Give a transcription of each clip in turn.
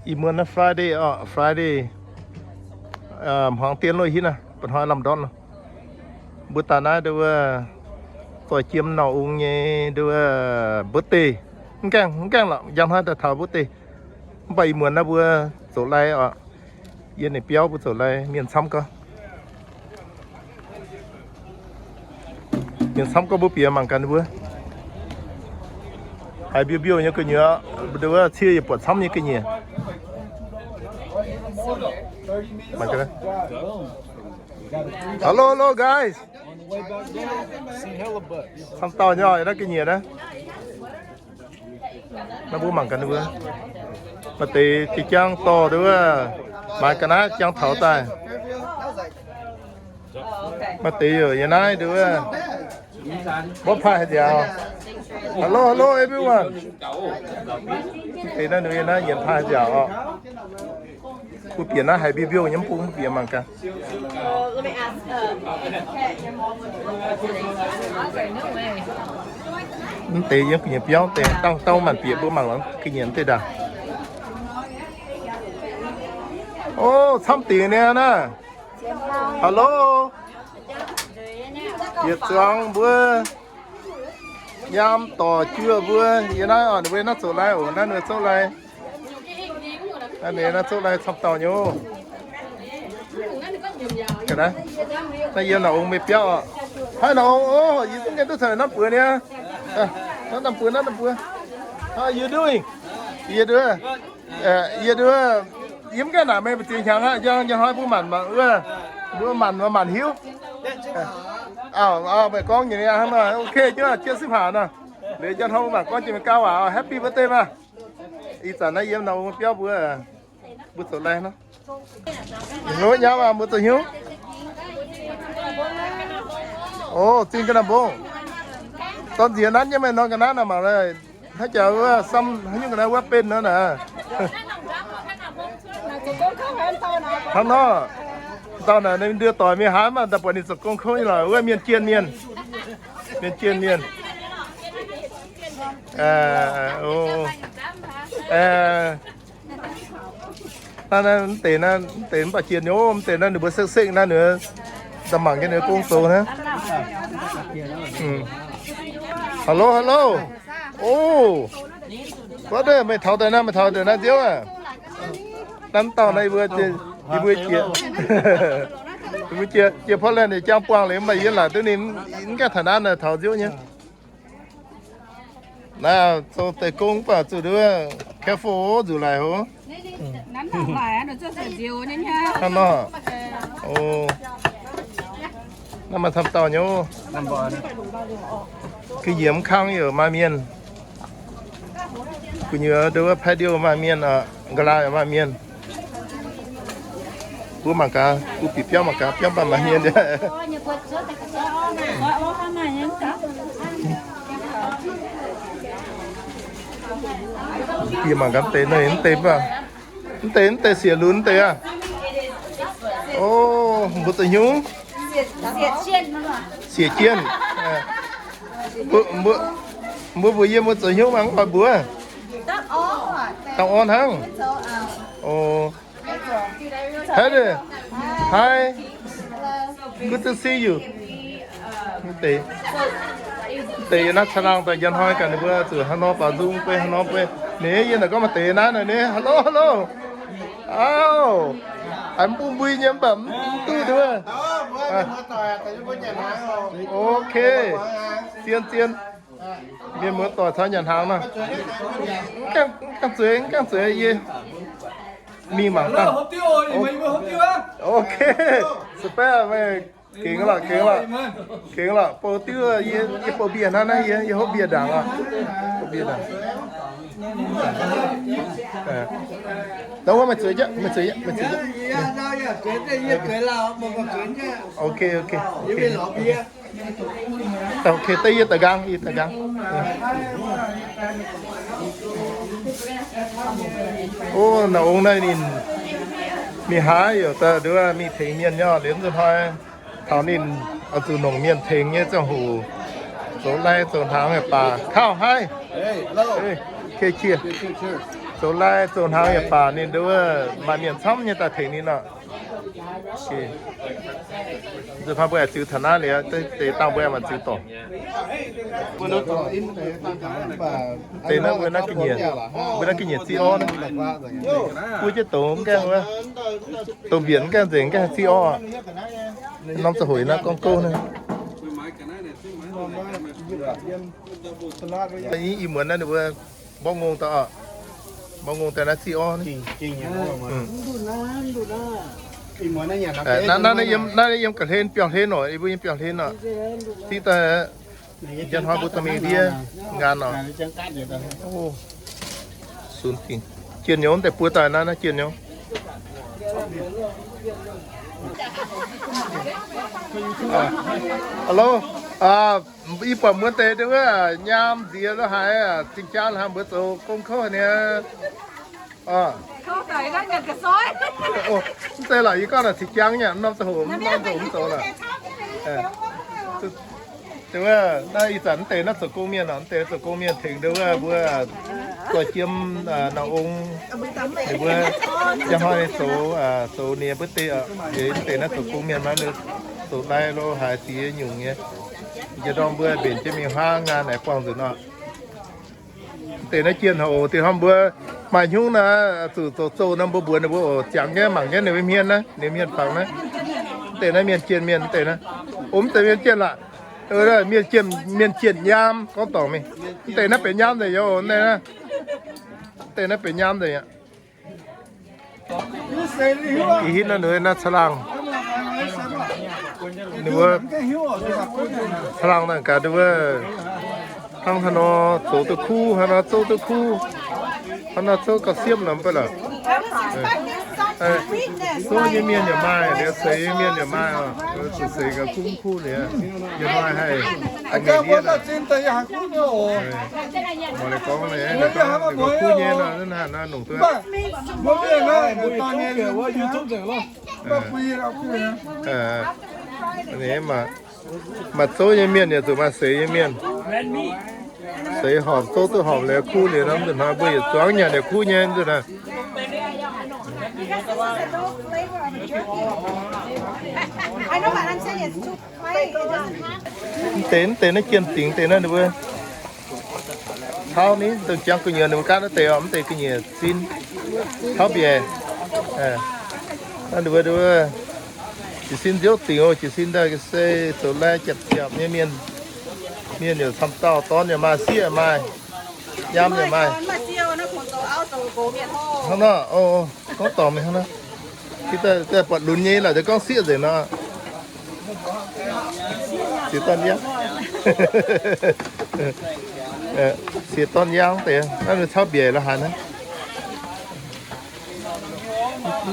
Ih muonz naaiv Friday oc, Friday, hmuangx dien loh hitv naaiv, mba'hnoi lamh ndortv nor. Mbuo daaih naaiv nduov, zoih jiem Nauz Ong nyei nduov birthday. Mv gaengh, mv gaengh lorqc, njang hnoi daaih taux birthday. Mv baac ih muonz naaiv mbuo zoux lai oc. Yie ninh biauv mbuo zoux lai, mienh camv gorngv. Mienh camv gorngv mbuo bieqc mangc gaax ninh mbuo. Haiz mbiouh mbiouh nyei gu'nyuoz, nduov cie yietc buatc camv nyei ga'nyiec. Hello, hello, guys. Camv dauh nyei naaiv ga'nyiec naaiv. Naaiv mbuo mangc gaax ninh mbuo. Maaih deix jiex jangv dorh nduov, maaiz ga'naaiv jangv taux daaih. Maaih deix yaac yiem naaiv nduov, mbuo paaiv haaix nziaauc. Hello, hello, everyone. Deix naaiv nduov yiem naaiv nyienx paaiv haaix nziaauc oc. Mbuo bieqc naaiv haiz mbiouh mbiouh nyei, mv bung mbuo bieqc mangc gaax. Mv deix yiem ga'nyiec biauv deix, dauh dauh maanc bieqc mbuo mangc lorz ga'nyiec deix ndaangc. O, camv dingc niaa naaiv. Hello. Yietc zuangx mbuo nyaam dorc juoh mbuo yiem naaiv oc, ninh mbuo naaiv zoux lai oc, naaiv ninh mbuo zoux lai. Naaiv ninh naaiv zoux lai camv dauh nyei oc. Naaiv yiem Nauz Ong nyei biauv oc. Haih Nauz Ong oc, yie zungv nyei duqv caux norm buoz niaa. Norm buoz, norm buoz. How are you doing? Yie nduov, yie nduov, yie mv gaengh naaic meih mbu'ziex hnyangx aqv, njang hnoi mbuo maanc, mbuo maanc, maanc hiuv. Auv, auv, meih gorngv nyei hnangv nor, ok, jienv, jienv sipv haac nor. Liuz njang hnoi mbuo maanc gorngv jiex meih gau waac, happy birthday maah. Ih zanc naaiv yiem Nauz Ong biauv mbuo, mbuo zoux lai nor. Hlo nyei maah, mbuo zoux hnyouv. O, zinh ga'naaiv mbong. Dorn nziex nanv nyei meih nor ga'naaiv naaic mangc lai. Hnangv jaax wuov sam haaix nyungc ga'naaiv wuov benx nor naaic. Hnangv nor, dauh naaic ninh nduov doic mingh haaix maah, daaih buatc ninh zoux gong kouv nyei lorqc, wuov mienh jienh mienh. Mienh jienh mienh. Naaiv, naaiv mv deix, naaiv mv deix mv baac jienh nyei, mv deix naaiv ninh mbuo sekv-sekv naaiv ninh daaih mangc jienv ninh gong zoux naaiv. Hello, hello. O, brother, meih taux daaih naaiv, meih taux daaih naaiv nziouv aqv. Naaiv dauh naaiv yie mbuo, yie mbuo jiex, yie mbuo jiex, jiex Portland ninh jangx buangh liuz, mv baac yie laaic duqv ninh mv gaengh taux naaiv naaic taux nziouv nyei. Naaiv zoux deix gong mv baac zuqc nduov careful oc, nzuqc laic oc. Hnangv nor. O, naaiv maaih camv dauh nyei oc. Ga'nyiec mv kang yaac maaih mienh. Gu'nyuoz nduov wuov paaiv ndiouh maaih mienh oc, ga'laaih maaih mienh. Mbuo mangc gaax, mbuo bieqc biauv mangc gaax, biauv mv baac maaih mienh. Bieqc mangc gaax deix naaiv deix mv baac, mv deix, mv deix siec lunx deix aqv. O, mbuo zoux hnyouv. Siec jienh. Mbuo, mbuo mbuox yie mbuo zoux hnyouv mangc oix mbuox. Dangh orn hnangv. O. Hi. Good to see you. Deix, deix yie naaiv caangh laangh daaih njang hnoi gaax ninh mbuo zuqc hnangv nor baaux nzung beiv hnangv nor beiv. Ninh yie naaic gorngv maaih deix naaiv naaic ninh, hello, hello. Auv, a'mbung mbui nyei mv baac mv duqv nduov. Ok. Zien, zien. Mienh muoz-doic caux nyanc hnaangx nor. Mv gaengh zueiz, mv gaengh zueiz yie. Mingh mangc gaax. Ok. Spare meih. Gengx lorqc, gengx lorqc. Gengx lorqc, bouh diuv yie, yie bouh mbiec hnangv naaiv, yie, yie hopv mbiec ndaangc oc. Bouh mbiec ndaangc. Dongh wuov meih zueiz jienv, meih zueiz jienv, meih zueiz jienv. Ok, ok, ok. Ok, deix yie daaih nqaang, yie daaih nqaang. O, naaiv ong naaiv ninh mingh haaix yaac daaih nduov mingh tengx mienh nyei, liuz nzunc hnoi taux ninh oix zuqc longc mienh tengx nyei ziangh hoc zoux lai zoux hnaangx baac kauv haih. Cheers, cheers. Zoux lai zoux hnaangx yaac baac ninh nduov maaih mienh camv nyei daaih tengx ninh nor. Nzunc hnoi mbuo aengx ziux taux naaiv liuz, deix dangh mbuo aengx maaih ziux dorngc. Deix naaiv mbuo naaiv ga'nyiec, mbuo naaiv ga'nyiec ziqv orv naaiv. Buov jienv douz mv gaengh wuov, douz mbienc mv gaengh nzengc, mv gaengh ziqv orv. Norm ziangh hoc naaiv gorngv gouv naaiv. Ih muonz naaiv ninh mbuo mborqv ngongh daaih oc. Mborqv ngongh daaih naaiv ziqv orv. Naaiv, naaiv yiem ga'hlen biauv-hlen oc, yie mbuo yiem biauv-hlen oc. Div daaih njang hnoi mbuo dorh mingh ndiev nqaanx oc. Sunx dingc. Jienh nyouz deix buov daaih naaiv, naaiv jienh nyouz. Hello. Ih buatc mbuo deix wuov nyaam nziex lo haaix, zinh jaa lo haaix mbuo zoux gong kouv haic niaa. Mv zeiz lorqc, yie gorngv naaic cingx jang nyei, norm ziangh hoc, norm ziangh hoc mv zoux lorqc. Wuov naaiv ih zanc mv deix naaiv zoux gong mienh oc, mv deix zoux gong mienh tengx ndau wuov mbuo doix jiem nor ong, ninh mbuo njang hnoi zoux, zoux ninh mbuo deix oc, mv deix naaiv zoux gong mienh maiv zoux lai lo haaix ziex nyungc nyei. Njiec ndorm mbuo mbenc jienv mingh huaang nqaanx naaic buangh nzunc oc. Deix naaiv jienh haic oc, deix hnamv mbuo maaih hnyungv naaiv zuqc zoux zoh nor mbuo mbuox ninh mbuo oc, ziangx nyei mangc nyei ninh mbuo hmien naaiv, ninh hmien fangx naaiv. Deix naaiv mienh jienh mienh deix naaiv. O, mv zeiz mienh jienh lorqc. Mienh jienh, mienh jienh nyaam gorngv dorngc mingh. Mv deix naaiv benx nyaam nzengc yaac oc, deix naaiv, deix naaiv benx nyaam nzengc aqv. Ih hitv naaiv ninh naaiv caangh laangh, ninh mbuo caangh laangh naaic gaax ninh mbuo hnangv haaix nor zoux duqv kuv, haaix nor zouv duqv kuv, haaix nor zouv gauh siepv nor mv baac lorqc. Zouv nyei mienh yaac maaih, liuz seix nyei mienh yaac maaih oc. Zuqc seix gauh kuv kuv liuz, yaac maaih haih mangc mienh ndiev nor. Mangc liuz gorngv naaic, ninh gorngv kuv nyei nor, hnangv naaiv nongc duqv. Maaih zouv nyei mienh yaac zuqc maaih seix nyei mienh. Seix horpc, zouv duqv horpc liuz kuv liuz nor, nzunc hnoi mbuo yietc zuangx nyanc liuz kuv nyei nzunc naaic. Mv deix, mv deix naaiv jienh dingc deix naaiv ninh mbuo tauv ni, dongh jangx gu'nyuoz ninh mbuo gaatv naaiv deix oc, mv deix gu'nyuoz sin tauv mbiaec. Naaiv ninh mbuo, ninh mbuo jiez sin nziouv dingc oc, jiez sin daaih se zoux lai japc japc nyei mienh. Mienh yaac camv dauh, dorn yaac maaih, sieqv yaac maaih, nyaam yaac maaih. Hnangv nor, o, gorngv dorngc mingh hnangv nor. Daaih buatc lunx nyei lorqc, gorngv sieqv nzengc nor. Sieqv dorn yangv. Sieqv dorn yangv deix, naaiv cauv mbiaec lo haaix naaiv.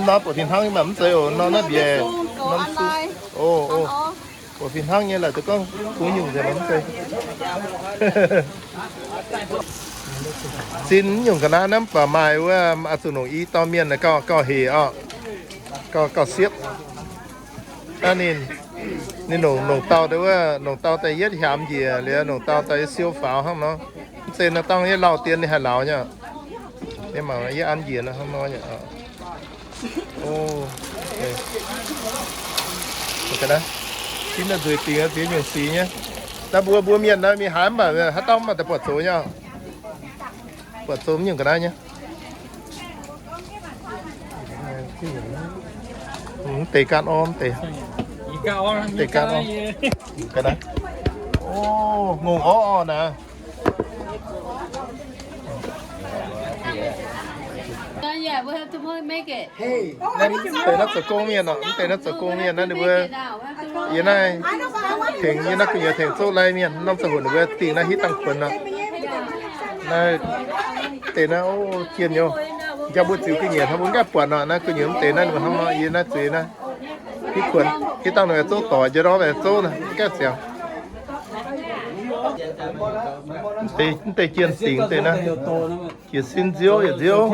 Nor buatc fih hnangv nyei mv zeiz oc, nor naaiv mbiaec, norm su. O, o. Buatc fih hnangv nyei lorqc, gorngv bungx nyungc nzengc mv zeiz. Sin nyungc ga'naaiv naaiv mv baac maaih wuov, zuqc nongc i dauh mienh gauh, gauh hec oc, gauh, gauh siepv. Naaiv ninh, ninh nongc, nongc dauh deix wuov, nongc dauh daaih yietv hiaamx njiec liuz, nongc dauh daaih siou faaux hnangv nor. Mv zeiz naaiv dangh yietv lauh dien ninh haih lauz nyei. Yie mangc yie an njiec nor hnangv nor nyei. O, ga'naaiv, sin naaiv nzueic dingc ziex nyungc sic nyei. Naaiv mbuo, mbuo mienh naaiv mingh haaix mv baac haaix dauh mv baac daaih buatc zoux nyei. Buatc zoux mv nyungc ga'naaiv nyei. Mv deix gaatv orv, mv deix, mv deix gaatv orv. Ga'naaiv, o, ngongh orv orv naaiv. Mv deix naaiv zoux gong mienh oc, mv deix naaiv zoux gong mienh naaiv ninh mbuo yie naaiv tengx, yie naaiv gu'nyuoz tengx zouv lai mienh, norm ziangh hoc ninh mbuo dingh naaiv hitv dangh kuonx nor. Naaiv deix naaiv, o, jienh nyei. Jang mbuo ziux ga'nyiec hnangv mbuo ganh buatc nor, naaiv gu'nyuoz mv deix naaiv ninh mbuo hnangv nor, yie naaiv zuiz naaiv. Hitv kuonx, hitv dangh ninh mbuo zouv dorc, njang ndorm mbuo zouv naaiv ganh ziangx. Mv deix jienh dingc deix naaiv. Jiez sin nziouv yietc nziouv.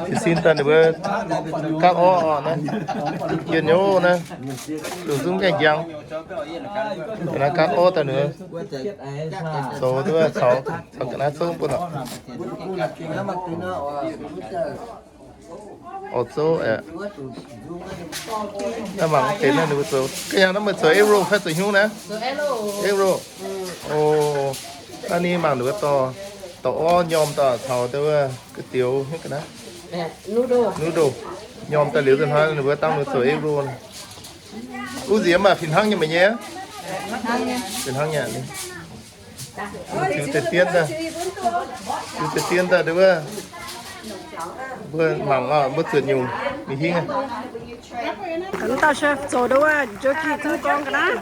Jiez sin daaih ninh mbuo gaatv orv oc naaiv. Yienh nyouv naaiv, lungh zungv gaengh njang. Ga'naaiv gaatv orv daaih ninh mbuo zoux duqv caux, caux ga'naaiv zouv bun oc. Oix zouv aeqv, naaiv mangc deix naaiv ninh mbuo zoux. Ga'naaiv naaiv meih zoux egg roll fai zoux hnyouv naaiv? Egg roll. O, naaiv ninh mangc ninh mbuo dorh, dorh orv nyorm daaih caux deix wuov ga'dioux hnyouv ga'naaiv, noodle nyorm daaih liuz, zinh hnoi ninh mbuo dangh ninh mbuo zoux egg roll. Uv nziex maaih fih hnangv nyei meih nyei? Fih hnangv nyei. Ziux deix dien daaih, ziux deix dien daaih deix wuov, mbuo mangc oc, mbuo zuotc nyungc mingh hingv. Mv dauh chef zoux deix wuov jerky kuv gorngv ga'naaiv.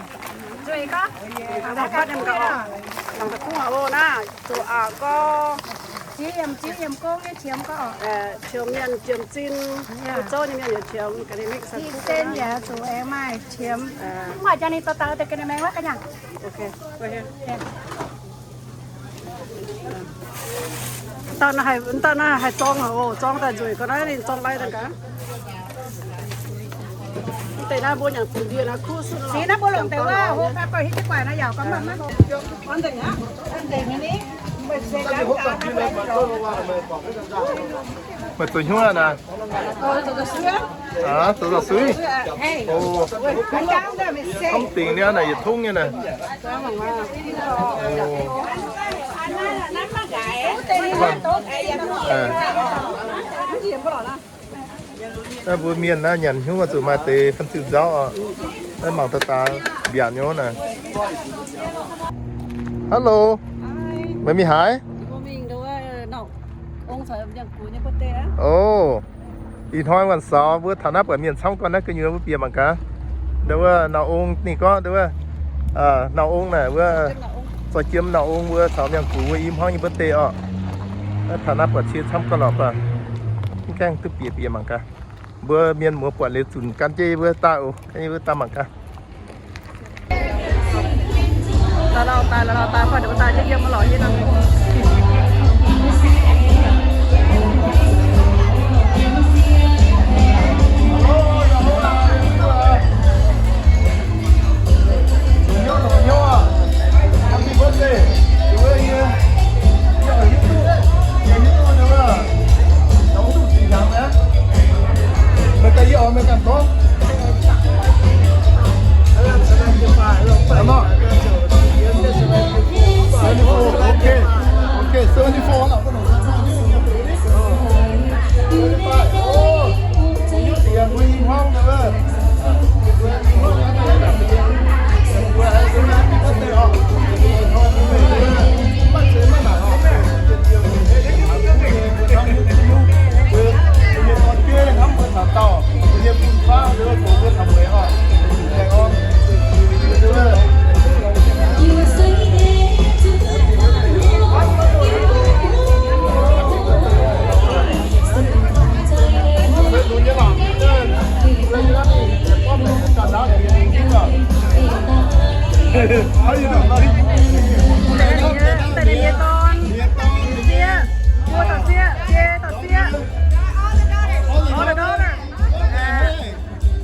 Mangc daaih kuv oc naaiv, zoux aqc gorx. Qiemx mienh, qiemx zinh, zouv nyei mienh yaac qiemx, ga'naaiv mingh san kuv gorngv. Dauh naaiv haih zorng oc, zorng daaih nzueic ga'naaiv ninh zorng lai daaih gaax. Mv deix naaiv mbuo nyanc ziqc ndie naaiv kuv suv. Meih zoux hnyouv naaiv? Aa, zoux daux suiv. O, mv dingc niaa naaic yietc tungv nyei naaic. Naaiv mbuo mienh naaiv nyanc hnyouv zuqc maaih deix fan-ziu nzauv oc. Naaiv mangc daaih daaih mbiaauc nyei naaic. Hello. Meih mingh haaix? O, ih hnoi วันเสาร์ mbuo taux naaiv buatc mienh camv gorngv naaiv gu'nyuoz mbuo bieqc mangc gaax. Ndau wuov Nau Ong ninh gorngv ndau wuov, Nau Ong naaic wuov zorqv jiem Nau Ong mbuo caux mienh gux wuov i hmuangv nyei birthday oc. Taux naaiv buatc cie camv gorngv lorqc, mv gaengh duqv bieqc bieqc mangc gaax. Mbuo mienh muoz buatc liuz zunc gan jienv mbuo daaih oc, gan jienv mbuo daaih mangc gaax. Seventy-four, okay, okay, seventy-four. Mbuo sieqv camv wuov,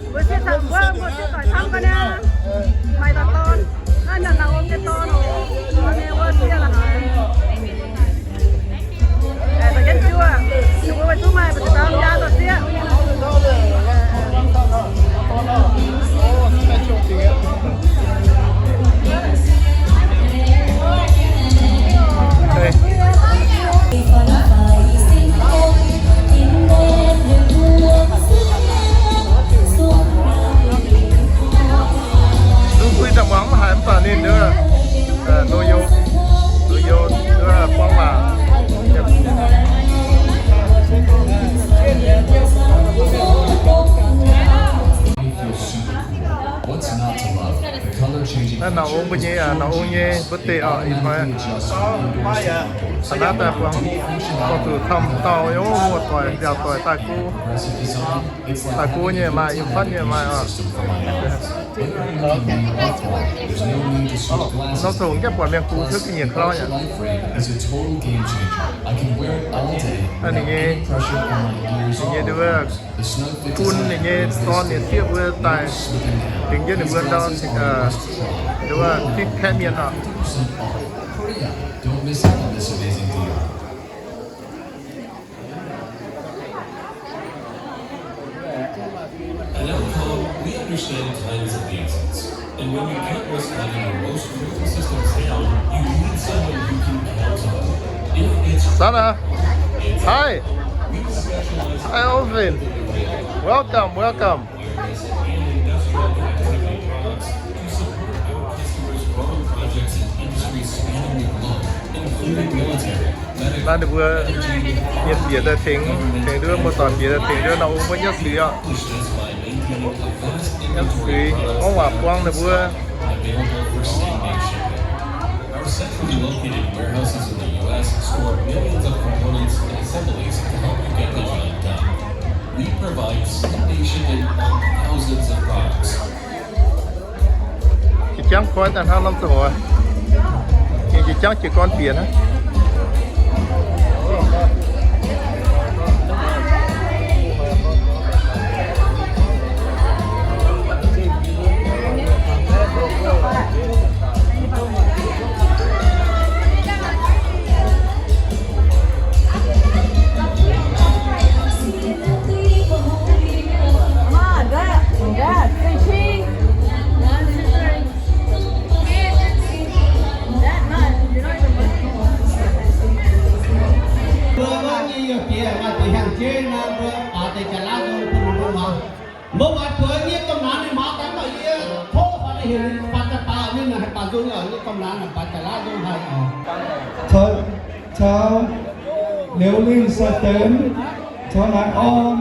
mbuo sieqv doic camv ga'naaiv, maaih dauh dorn, naaiv nyanc naaic wuom nyei dorn oc, wuov sieqv la'haaix. Aengx dorh jienv juov, ninh mbuo weic zuqc maaih mbu'ziex dauh jaa dorh sieqv. Duqv kuv daaih muangx mv haiz mv baac ninh nduov, nduov you, nduov you, nduov buangv waac. Naaiv Nau Ong mbuo nyei, Nau Ong nyei birthday oc, ih hnoi. Aa, naaiv daaih buangh, buangh zuqc camv dauh yaac muoz-doic, nziaauc doic daaih go. Daaih go nyei maaih, yiem fatv nyei maaih oc. Norm Sou Hungh jauv buatc mienh gux cuotv ga'nyiec klau yaac. Ninh nyei, ninh nyei nduov, bun ninh nyei dorn nyei sieqv mbuo daaih tengx jienv ninh mbuo ndau, nduov, zipv kaeqv mienh oc. At Alcom, we understand time is of the essence. And when you can't risk having your most critical systems down, you need someone you can count on. If it's Sana. Hi. We specialize in Hi, Alvin. Welcome, welcome. Wireless and industrial connectivity products to support our customers' growing projects in industries spanning the globe, including military. Naaiv ninh mbuo mienh bieqc daaih tengx, tengx nduov muoz-doic bieqc daaih tengx nduov nor, mbuo nyatv suiz oc. Nyatv suiz, gorngv waac buangv ninh mbuo. Our centrally located warehouses in the U S store millions of components and assemblies to help you get the job done. We provide same-day shipping on thousands of products. Jiex jangv koi daaih hnangv norm ziangh hoc, ninh jiex jangv jiez gorn bieqc hnangv. Mbuo maiv nyei yie bieqc maaih deix hnyangx-jeiv nor, mbuo baac deix jaax-laauv nzung bun ninh mbuo muangx. Mbuo maaih buoz nyei domh naanc ninh maaz daaih mv baac yie tov fai heuc ninh baac daaih baac nyei naaic haih baac nzung oc, nyei domh naanc naaic baac jaax-laauv nzung haih oc. Caux, caux Liuz Lingh Sai Denx, caux Naaiv Orn,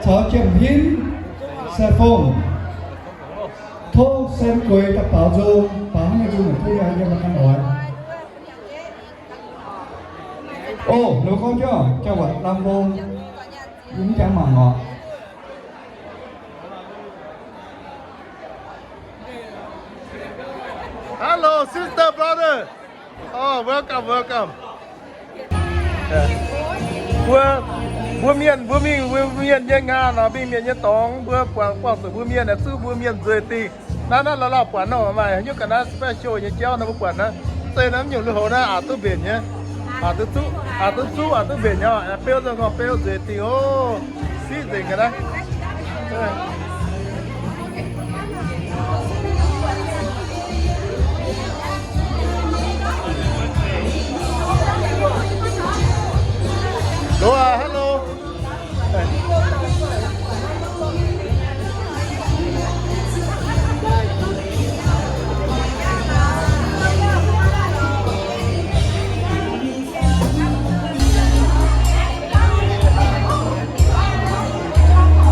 caux Jiem Hinv Sai Fongh, tov sen gueix daaih baaux nzung, baaux hnangv nyei nzung naaic duqv yie maaih ganh oix. O, ninh mbuo gorngv jauv, jauv-wac lamh mbong, yie mv jangx mangc oc. Hello, sister, brother. Oh, welcome, welcome. Mbuo, mbuo mienh, mbuo mingh, mbuo mienh nyei ngaanh nor, mingh mienh nyei dorngx, mbuo buangh, buangh zuqc mbuo mienh aengx zuqv mbuo mienh nzueic dingh. Naaiv, naaiv la'laauh buatc nor, maaih haaix nyungc ga'naaiv special nyei jauv nor mbuo buatc naaiv. Mv zeiz naaiv mv nyungc lui-houx naaiv aqc duqv mbenc nyei. Aqc duqv zuqv, aqc duqv zuqv, a'duqv mbenc nyei oc. Beu nzengc, gorngv beu nzueic dingh oc. Siqv nzengc ga'naaiv. Hello, hello.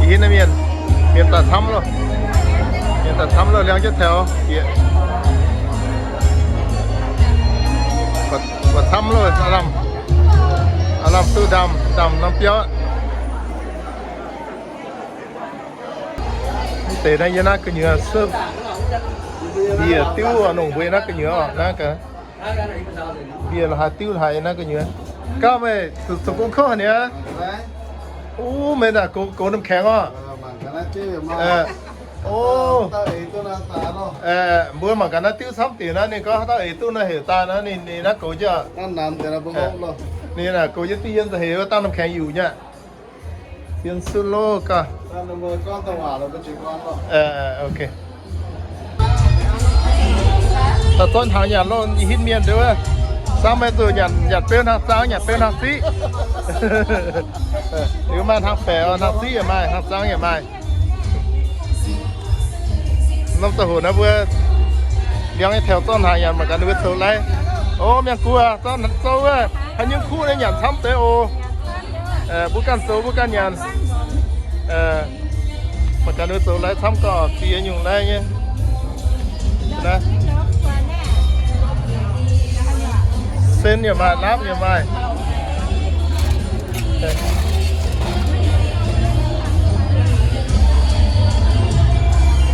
Ih hnoi mienh, mienh daaih camv loh. Mienh daaih camv loh, liangv jienv taux bieqc. Buatc camv loh, aav lamh, aav lamh duqv ndaamv, ndaamv norm biauv. Mv deix naaiv yie naaiv gu'nyuoz se mbiec diuv oc, nongc mbuo naaiv gu'nyuoz oc, naaiv gaax. Mbiec la'haaix diuv la'haaix naaiv gu'nyuoz. Gauh meih zoux gong kouv haaix nyungc? Uv, meih naaic goux, goux น้ำแข็ง oc. O, mbuo mangc gaax naaiv diuv camv dingc naaiv, ninh gorngv haaix dauh eix duqv naaiv heuc daaih naaiv, ninh, ninh naaiv goux jienv. Ninh naaic goux jienv diuh yie nza'heix wuov dangh น้ำแข็ง yuqc nyei. Bien sun loh gaax. Ok. Daaih zorqv hnaangx nyanc loh, i hitv mienh nduov. Samv maiv zuqc nyanc, nyanc beu hnaangx zaang, nyanc beu hnaangx ziqv. Liuz maaih hnaangx baeqc, hnaangx ziqv yaac maaih, hnaangx zaang yaac maaih. Norm ziangh hoc naaiv mbuo liangx nyei taux zorqv hnaangx nyanc mangc gaax ninh mbuo zoux lai. O, mienh guoqv zorqv, zorqv wuov haaix nyungc kuv naaiv nyanc camv deix oc. Mbuo ganh zoux mbuo ganh nyanc. Mangc gaax ninh mbuo zoux lai camv gauh ziex nyungc lai nyei. Sen yaac maaih, lapv yaac maaih.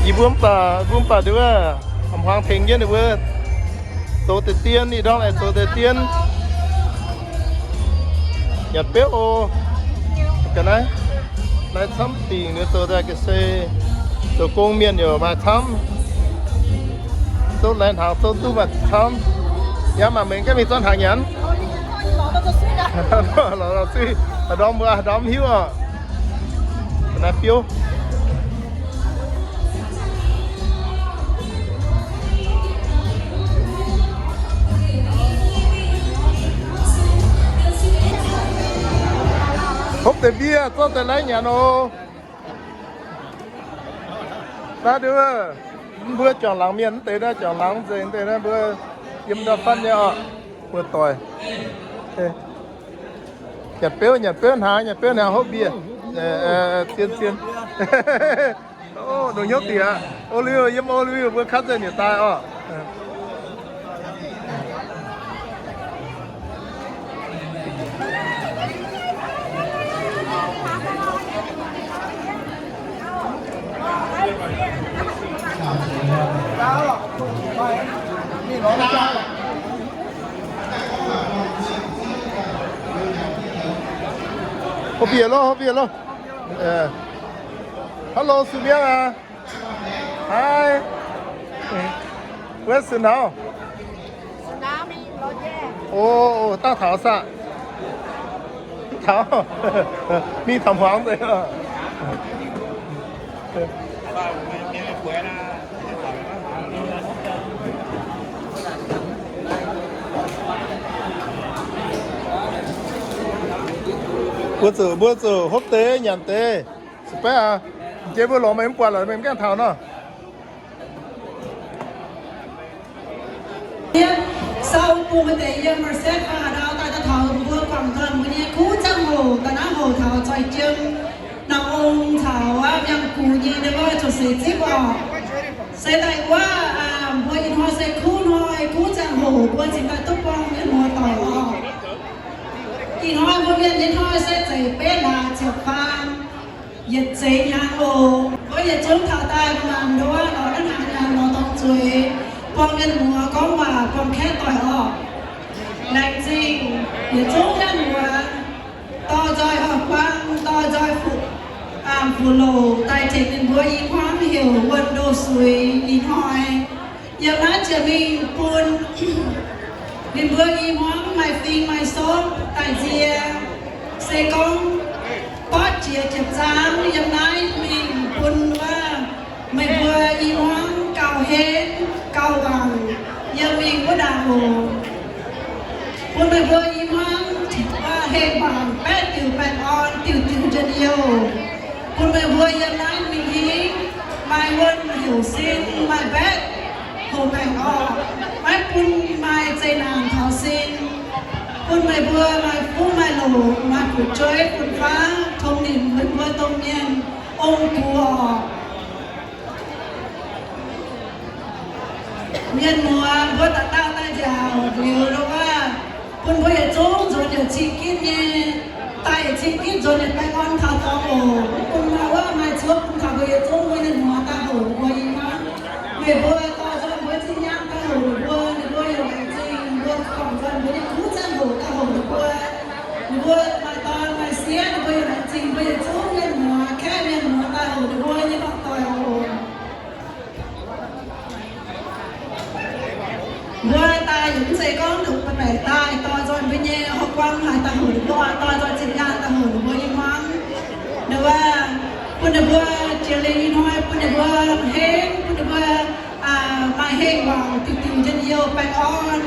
Yie mbuo mv baac, mbuo mv baac nduov, a'hmuangx tengx jienv ninh mbuo zoux deix dien, ih ndorm aengx zoux deix dien. Nyanc biouv oc. Ga'naaiv lai camv dingc, ninh zoux daaih ga'sie, zoux gong mienh yaac maaih camv. Zouv lai hnaangx zouv duqv maaih camv. Yaac mangc mengh gaengh mingh zorqv hnaangx nyanc. Lorz lorz suiv, haaix ndorm mbuo haaix ndorm hiuv oc. Ga'naaiv biouv. Hopv deix mbiev zorqv daaih lai nyanc oc. Naaiv nduov, mbuo juangc laangz mienh mv deix naaiv, juangc laangz nzengc deix naaiv, mbuo yiem ndau fatv nyei oc, mbuo doic. Nyanc biouv, nyanc biouv hnaangx, nyanc biouv hnaangx hopv mbiev. Zien, zien. Nongx hnyouv diex, o liuh, yiem o liuh mbuo cup nzengc yietc daaih oc. Hopv bieqc loh, hopv bieqc loh. Hello, Sumia. Hi. Where's Sunao? Sunao mingh loz-jiex. Oh, dangh taux saah? Taux. Mingh taux hmuangx deix. Mbuo zuqc, mbuo zuqc hopv deix nyanc deix. Spec aqv. Jiex mbuo lorz meih mv buatc lorz meih mv gaengh taux nor. Sau bun maaih deix yiem Merced fai haaix ndau daaih daaih taux mbuo guangc nzunc mbuo nyei kuv ziangh hoc, da'naaiv hoc taux Zoih Jiem, Nongc Ong caux Miang Gux nyei ndau wuov ziouc seix zipv oc. Se daaih wuov, mbuo ih hnoi se kuv hnoi, kuv ziangh hoc mbuo cingx daaih duqv buangh mienh muoz doic oc. Ih hnoi mbuo mienh nyei hnoi se zeiz betv hlaax ziepc faam, yietc zeix hnyangx oc. Mbuo yietc zungv taux daaih mangc nduov lorz naaiv hnaangx nyanc lorz dongh zueiz, buangh mienh muoz gorngv waac, buangh kaeqv doic orqc. Laengz zingh yietc zungv mienh muoz dorh nzoih horqc buang, dorh nzoih fuqv, fuqv loc daaih tengx ninh mbuo i hmuangv heuc Wuonh Ndoh Suix ih hnoi. Yiem naaiv jiex mingh bun ninh mbuo i hmuangv maaih fing maaih sopv daaih nzie. Se gorngv bortv jiex jiepc zaang yiem naaiv mingh bun wuov meih mbuo i hmuangv gauh henv gauh wangc yiem mingh wuov ndaangc oc. Bun meih mbuo i hmuangv hengh wangc baeqv diuc baengh orn diuc diuc njien-youh. Bun meih mbuo yiem naaiv mingh hingv maaih wuonh heuc sin, maaih baeqv hoc maengc orqc. Maiv bun maaih zeqc naanc taux sin. Bun meih mbuo maaih fuqv maaih loc, maaih fu'jueiv fun-faqv tongx nimc meih mbuo domh mienh ong-gux orqc. Mienh muoz, mbuo dauh dauh daaih nziaauc liuz wuov, bun mbuo yietc zungv nzuonx yietc cing gitv nyei, daaih yietc cing gitv nzuonx yietc baengh orn taux dorngx oc. Mv bun maaih wuov maaih cuotv bun taux mbuo yietc zungv mbuo mienh muoz daaih hoc mbuo i hmuangv. Meih mbuo dorh nzoih mbuo zinh nyaanh daaih hoc ninh mbuo, ninh mbuo yaac laengz zingh mbuo, dorh nzoih mbuo nyei kuv ziangh hoc daaih hoc ninh mbuo. Ninh mbuo maaih dorn maaih sieqv, ninh mbuo yaac laengz zingh mbuo yietc zungv mienh muoz, kaeqv mienh muoz daaih hoc ninh mbuo nyei dorn doic oc. Mbuo daaih yaac mv zeiz gorngv nduqc baeqc daaih dorh nzoih mbuo nyei hauv-guang haaix daaih hoc ninh mbuo, dorh nzoih zinh nyaanh daaih hoc ninh mbuo i hmuangv. Ninh wuov, bun ninh mbuo jiex liuz ih hnoi bun ninh mbuo hengv, bun ninh mbuo maaih hengh wangc diuc diuc njien-youh baengh orn.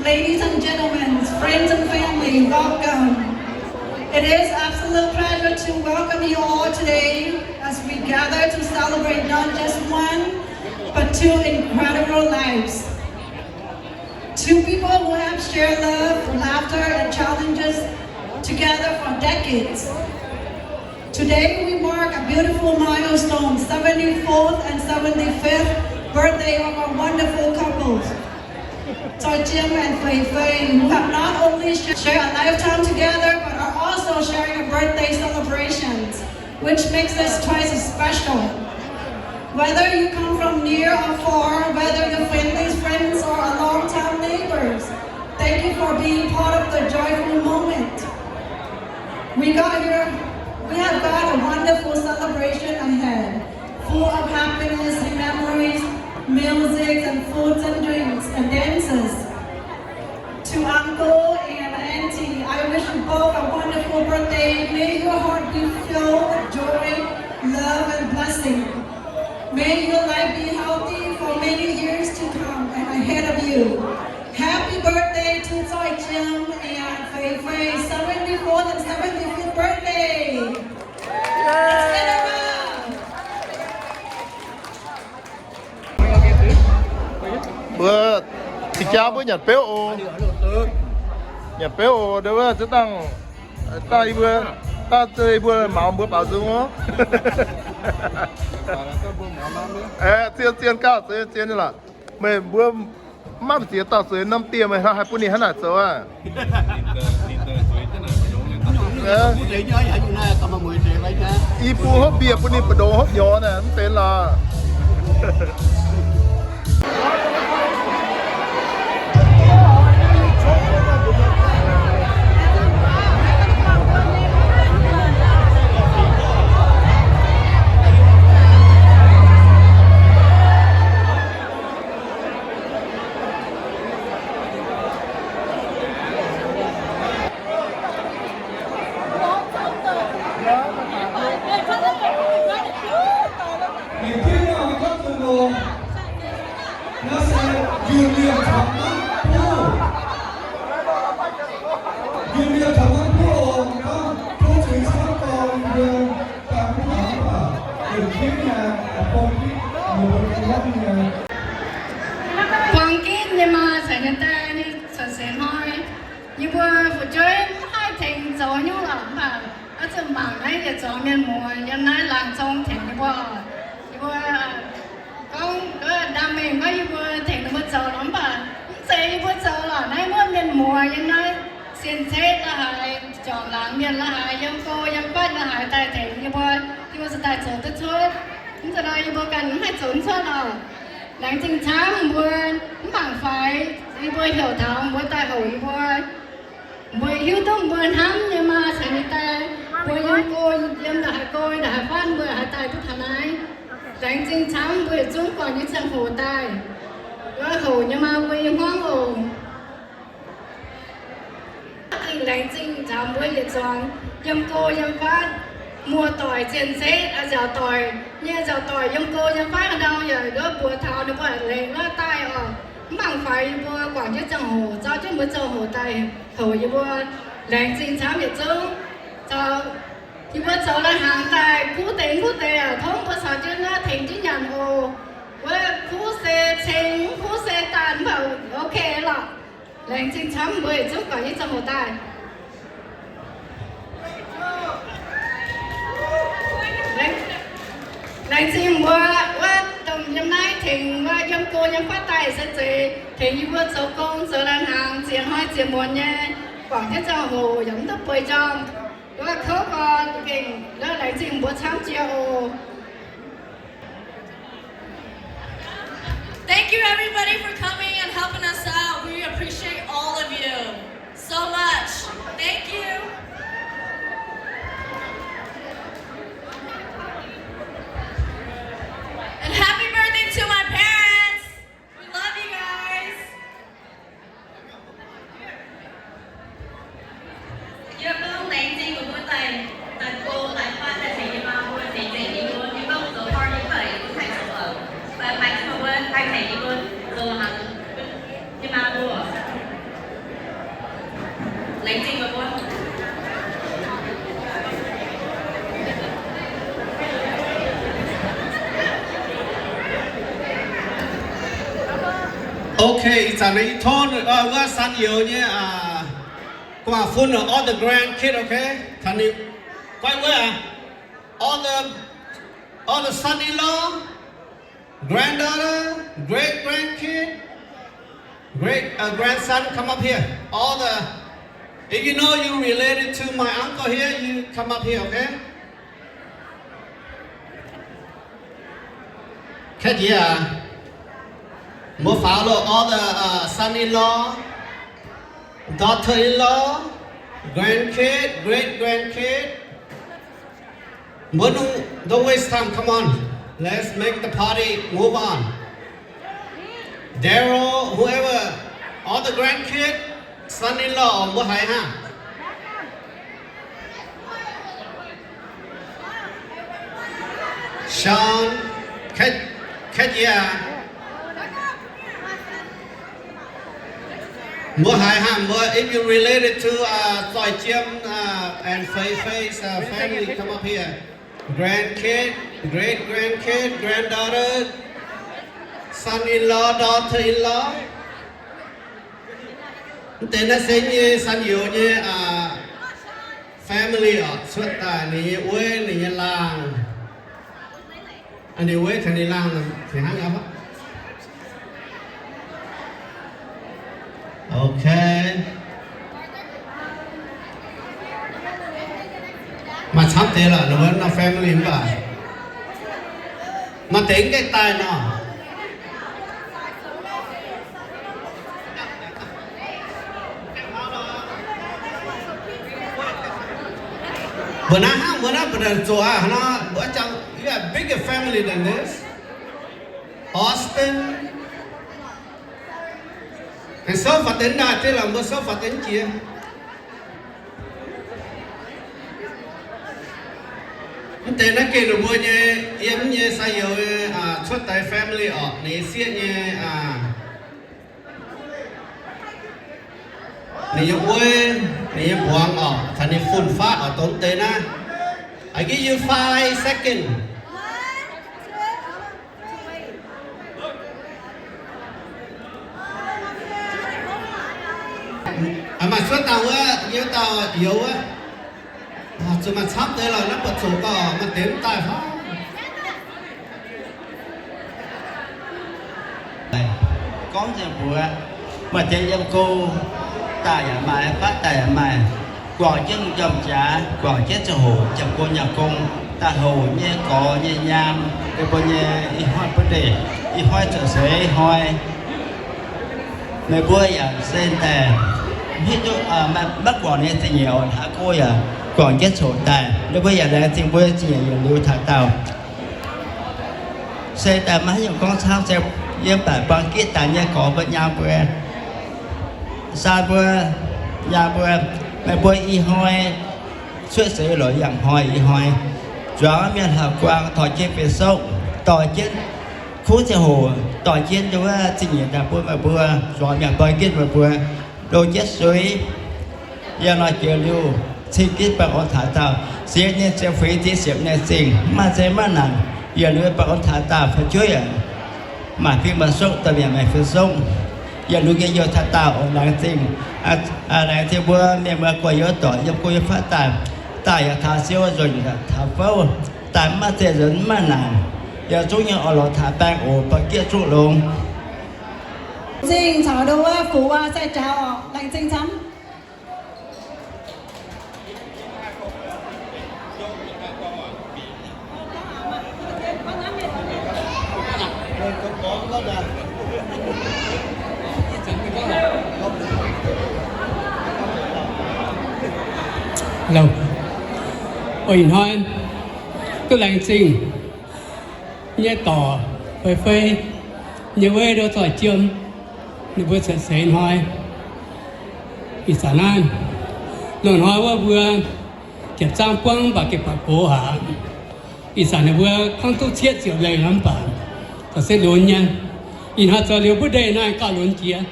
Ladies and gentlemen, friends and family, welcome. It is absolute pleasure to welcome you all today as we gather to celebrate not just one, but two incredible lives. Two people who have shared love, laughter, and challenges together for decades. Today, we mark a beautiful milestone, seventy-fourth and seventy-fifth birthday of our wonderful couples, Zoih Jiem and Fei Fei, who have not only sh-, shared a lifetime together, but are also sharing a birthday celebrations, which makes this twice as special. Whether you come from near or far, whether you're family's friends or a long-time neighbors, thank you for being part of the joyful moment. We got here, we have got a wonderful celebration ahead, full of happiness and memories, music and foods and drinks and dances. To uncle and auntie, I wish you both a wonderful birthday. May your heart be filled with joy, love, and blessing. May your life be healthy for many years to come and ahead of you. Happy birthday to Zoi Jim and Fei Fei, seventy-fourth and seventy-fifth birthday. Let's get a round. Mbuo, ih jaax mbuo nyanc beuv oc. Nyanc beuv oc, ndau wuov ziex dangh, dangh yie mbuo, dangh yie mbuo maux mbuo baaux nzung oc. Zien, zien gauh, zien, zien nyei lorqc. Meih mbuo mv maaih ziex dauh zueiz norm dieh, meih haih bun ninh hnangv naaic zoux aqv? Yie bun hopv bieqc bun ninh mbu'ndongx hopv nyorx naaic mv benx lorqc. Naaiv se Yunh Liemh Caux Mangv Buv. Yunh Liemh Caux Mangv Buv oc, gorngv tov zuiz camv gorngv yie mbuo daaih mv taux mv baac, yietc kingv naaic, buang ginv, buang ginv nyei maa caux nyei daaih ninh cuotv seix hnoi. Yie mbuo fu'jueiv mv haih tengx zoux nyungc lorqc, mv baac oix zuqc mangc naaiv yietc zuangx mienh muoz yiem naaiv laangz zong tengx yie mbuo. Yie mbuo gorngv, ndaamv-mengh gorngv yie mbuo tengx ninh mbuo zoux lorqc, mv baac mv zeiz yie mbuo zoux lorqc. Naaiv wuov mienh muoz yiem naaiv, sien-ceqv la'haaix, juangc laangz mienh la'haaix, yiem go yiem fatv la'haaix daaih tengx yie mbuo, yie mbuo se daaih zoux duqv cuotv. Mv zeiz nor yie mbuo ganh mv haih zoux cuotv lorqc. Laengz zingh camv mbuo, mv mangc faix yie mbuo heuc taux mbuo daaih houc yie mbuo. Mbuo hiuv duqv mbuo hnamv nyei maa caux nyei daaih, mbuo yiem go, yiem ndongc haaix go, ndongc haaix fatv mbuo haiz daaih duqv taux naaiv. Laengz zingh camv mbuo yietc zungv guangc nyei ziangh hoc daaih. Wuov houc nyei maa mbuo i hmuangv oc. Laengz zingh camv mbuo yietc zuangx yiem go yiem fatv, muoz-doic, zien-ceqv, nziaauc doic nyei, nziaauc doic yiem go yiem fatv haaix ndau yaac nduov mbuox taux ninh mbuo lengc wuov daaih oc. Mv mangc faix yie mbuo guangc jienv ziangh hoc, zorqv jienv mbuo ziangh hoc daaih houc yie mbuo. Laengz zingh camv yietc zungv. Yie mbuo zoux lai-hnaangx daaih kuv deix kuv deix aac, tov mbuo caux jienv naaiv tengx jienv nyanc oc. Wuov kuv se ceng, mv kuv se daanh, mv baac ok lorqc. Laengz zingh camv mbuo yietc zungv guangc nyei ziangh hoc daaih. Laengz zingh mbuo wuov dongh yiem naaiv tengx wuov yiem go yiem fatv daaih se zeiz tengx yie mbuo zoux gong zoux lai-hnaangx ziex hnoi ziex muonz nyei, guangc jienv ziangh hoc yaac mv duqv bueix njormh. Wuov kouv gorn gengh laengz zingh mbuo camv jiex oc. Thank you everybody for coming and helping us out. We appreciate all of you so much. Thank you. And happy birthday to my parents. We love you guys. Yie gorngv laengz zingh mbuo daaih, daaih go daaih fatv daaih tengx yie maa mbuo tengx zengc yie mbuo. Yie gorngv zoux party fai yie mbuo haih zoux oc. Fai maaih ziex mbuo haih tengx yie mbuo zoux hnangv yie maa mbuo. Laengz zingh mbuo. Okay, ih zanc naaiv yie tov wuov San Youz nyei guaax fun, all the grandkid, okay? Taux ninh guai wuov, all the, all the son-in-law, granddaughter, great grandkid, great, uh, grandson, come up here. All the, if you know you related to my uncle here, you come up here, okay? Kaeqv jiex aac, mbuo faaux loh, all the, uh, son-in-law, daughter-in-law, grandkid, great grandkid. Mbuo don't, don't waste time. Come on, let's make the party move on. Daryl, whoever, all the grandkid, son-in-law, mbuo haiz hnangv. Sean, Kat-, Katya. Mbuo haiz hnangv mbuo, if you related to, uh, Zoih Jiem, uh, and Fei Fei's, uh, family, come up here. Grandkid, great grandkid, granddaughter, son-in-law, daughter-in-law. Mv deix naaiv se nyei san youz nyei, uh, family oc, cuotv daaih ninh nyei wuov, ninh nyei laangh. Ninh wuov taux ninh laangh fih hnangv nyei. Okay. Maaih camv deix lorqc, ninh mbuo norm family mv baac maaih deix mv gaengh daaih nor. Mbuo naaiv hnangv, mbuo naaiv mbuo zoqc aqv nor, mbuo jangx, you have bigger family than this. Austin. Aengx souv faaux deix daaih, deix lorqc mbuo souv faaux deix jiex. Mv deix naaiv gengh ninh mbuo nyei, yiem nyei sai youz, cuotv daaih family oc, ninh sieqv nyei, ninh nyei wuov, ninh nyei mbuangz oc, caux ninh fun-faqv oc, dongh deix naaiv. I give you five second. Maaih cuotv dauh wuov, yiem dauh youz wuov. Zuqc maaih camv deix lorqc, naaiv buatc zoqc gauh maaih deix mv daaih hnangv. Gorngv nzengc mbuox, maaih deix yiem go daaih yaac maaih, fatv daaih yaac maaih, guangc jienv lungh njormh jaax, guangc jienv ziangh hoc ziangh go nyaanh gong, daaih houc nyei gorx nyei nyaam, yie mbuo nyei ih hnoi butv ndeic, ih hnoi cuotv seix hnoi. Meih mbuo yaac se daaih, mv hiuv duqv, maiv guangc nyei zingh nyeic oc, hlaax go yaac guangc jienv coc daaih, ninh mbuo yaac laengz zingh mbuo zingh nyeic yietc liuz taux daauh. Se daaih maiv haaix nyungc gorngv camv, se yiem baeqc buang gitv daaih nyei gorx mbuo nyaam mbuo, saa mbuo, nyaam mbuo, meih mbuo ih hnoi cuotv seix lorz yangh hnoi ih hnoi, zuangx mienh hlauv-guaang dorh jienv fei sokv, dorh jienv kuv ziangh hoc, dorh jienv nduov zingh nyeic daaih bun meih mbuo, zuangx mienh buang gitv meih mbuo, ndo jienv suiv. Yiem nor jiex liuz, cing gitv baengh orn taux daauh, siex nyei ziepc fingx, ziex siepc nyei zingh, mv maaih zeiz maiv naanc. Yietc liuz baengh orn taux daauh fu'jueiv aac, maaih fim maaih sokv, domh mienh maaih fim sokv. Yietc liuz nyei youh taux daauh oc, laengz zingh. Laengz zingh mbuo mienh muoz gorx-youz doic yiem go yiem fatv daaih, daaih yaac taux siou, nzuonx yaac taux fouv, daaih mv maaih zeiz nzuonx mv maaih naanc. Yaac zungv nyei orn lorz taux baengh oc, ba'gieqv zuqv longx. Zingh caux ndo wuov fu wuov sai jaux oc, laengz zingh camv. Ih hnoi duqv laengz zingh nyei dorc Fei Fei nyei weiv ndo Zoih Jiem, ninh mbuo cuotv seix hnoi. Ih zanc naaiv loz-hnoi wuov mbuo jiepc zaangv buangv mv baac gengh buatc gox haic. Ih zanc ninh mbuo hnangv duqv cietv ziepc lengh nor mv baac corc se lunx nyei. Ih hnoi zoux liuz butv ndeic naaiv gauh lunx jiex.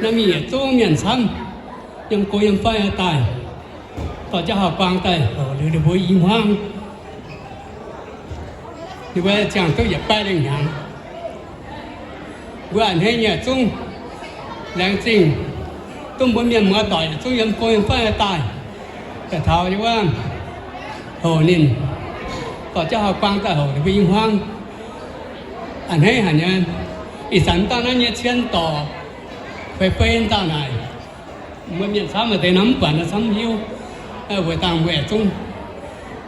Naaiv mingh yietc zungv mienh camv, yiem go yiem fatv daaih, dorh jienv hauv-buang daaih houc liuz ninh mbuo i hmuangv. Ninh mbuo ziangh duqv yietc baeqv lengh hnyangx. Mbuo a'hneiv nyei zungv laengz zingh duqv mbuo mienh muoz doic yietc zungv yiem go yiem fatv daaih, daaih taux wuov houc ninh, dorh jienv hauv-buang daaih houc ninh mbuo i hmuangv. A'hneiv haic nyei. Ih zanc dauh naaiv nyei cien dorc Fei Fei dauh naaic, mbuo mienh camv maaih deix nor mv buatc nor camv hiuv. Weic dangh mbuo zungv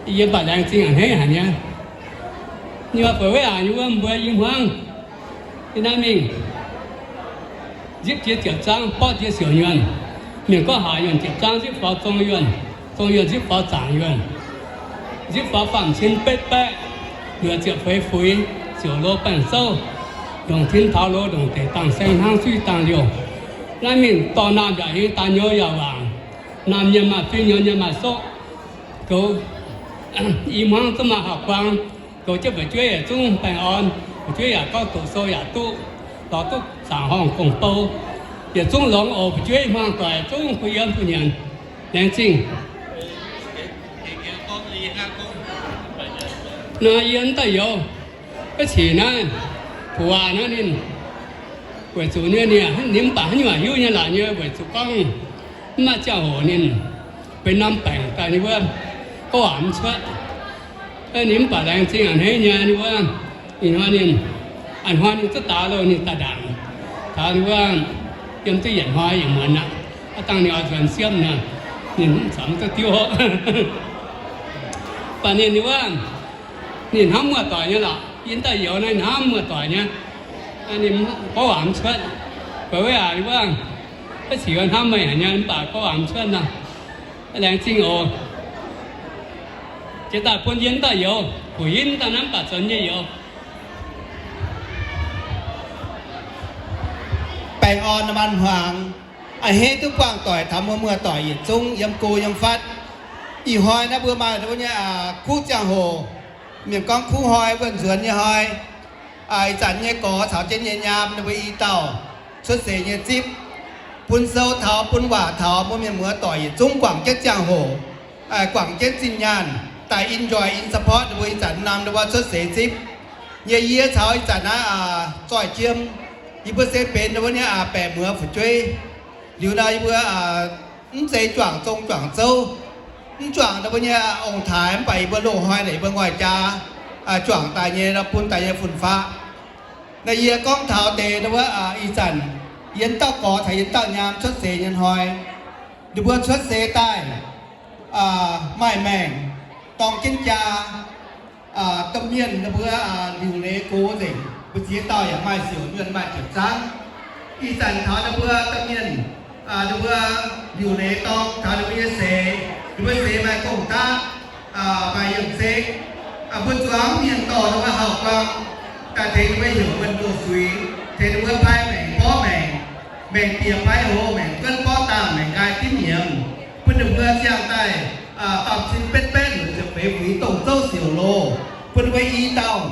yie mv baac laengz zingh a'hneiv haic nyei. Nyei bueix weic aac nyei wuov mbuo i hmuangv, yie naaiv mingh nzipv jiex ziepc zangv, borqv jiex siouc nyuonh. Mienh gorngv haaix yuonh ziepc zangv nzipv faaux zong yuonh, zong yuonh nzipv faaux zaangc yuonh, nzipv faaux faam cin betv baeqv, luoqc ziepc feix fuix, siouc lo baengh zouv, ndongc tin taux lo ndongc deix dangh saeng hnangv suiv dangh liouh. Naaiv mingh dorh naamh yaac hingv, daaih nyouz yaac waangc, naamh nyei maaih fing, nyouz nyei maaih soqv. Goux i hmuangv zungv maaih hauv guang, goux jienv fu'jueiv yietc zungv baengh orn, fu'jueiv yaac gorngv doqc sou yaac duqv, lorz duqv zaangc horngh gong-bou, yietc zungv longx oc. Fu'jueiv hmuangv doic zungv kuh yiem kuh nyanc, laengz zingh. Naaiv yie mv daaih youz, beiv cic naaiv, puqv waac naaiv ninh weic zuqc nyei, ninh mv baac haaix nyungc hiuv nyei laaic nyei, weic zuqc gorngv mv maaih ziangh hoc ninh benx norm baengc daaih nyei wuov, gorngv waac mv cuotv. Ninh mv baac laengz zingh a'hneiv nyei wuov, ih hnoi ninh, a'hnoi ninh zungv daaih loh, ninh daaih ndaangc taux wuov, yiem duqv yietc hnoi yietc muonz aqv. Aav dangh ninh oix nzuonx siemv nor, ninh mv caux mv duqv diuv. Mv baac ninh wuov, ninh hnamv muoz-doic nyei lorqc. Yie daaih youz naaiv hnamv muoz-doic nyei. Ninh gorngv waac mv cuotv. Bueix weic aac wuov, beiv cic hnamv meih haic nyei, mv baac gorngv waac mv cuotv nor. Laengz zingh oc. Jiex daaih bun yie daaih youz, kuv yie daaih hnamv baac zoux nyei youz. Baengh orn maanh hmuangx, a'hneiv duqv buangh doic taux mbuo muoz-doic yietc zungv yiem go yiem fatv. Ih hnoi naaiv mbuo maaih mbuo nyei kuv ziangh hoc, mienh gorngv kuv hnoi, wuov nzuonx nyei hnoi. Ih zanc nyei gorx caux jienv nyei nyaam ninh mbuo i dauh cuotv seix nyei zipv, bun sou taux bun waac taux mbuo mienh muoz-doic yietc zungv guangc jienv ziangh hoc, guangc jienv zinh nyaanh daaih enjoy in support ninh mbuo ih zanc norm ninh mbuo cuotv seix zipv. Nyei yie caux ih zanc naaiv zoih jiem, yie mbuo se benx ninh mbuo nyei baeqc muoz fu'jueiv. Liuz nor yie mbuo mv zeiz juangc zong juangc zouv, mv juangc ninh mbuo nyei ong-taaix, mv baac yie mbuo loz-hnoi naaic yie mbuo ngoic jaa juangc daaih nyei nor bun daaih nyei fun-faqv. Naaiv yie gorngv taux deix wuov ih zanc yie dauh gorx caux yie dauh nyaam cuotv seix nyei hnoi, ninh mbuo cuotv seix daaih maaih maengc dorng jienv jaa, domh mienh ninh mbuo liuc leiz gox nzengc, mbu'ziex dauh yaac maaih siouc nyuonh maaih ziepc zangv. Ih zanc taux ninh mbuo domh mienh, ninh mbuo liuc leiz dorng taux ninh mbuo nyei seix, ninh mbuo seix maaih gong-daqv, maaih yiemh se, mbuo zuangx mienh dorh ninh mbuo hauv-guang daaih tengx ninh mbuo heuc wuonh loz-suix, tengx ninh mbuo pai maengc borqv maengc, maengc bieqc pai hoz, maengc guonv borqv daamh, maengc nqaai dimv nyiemz, bun ninh mbuo ziangh daaih faam cin betv baeqv, luoqc ziepc feix fuix, dongh zouv siouc loz, bun ninh mbuo i dauh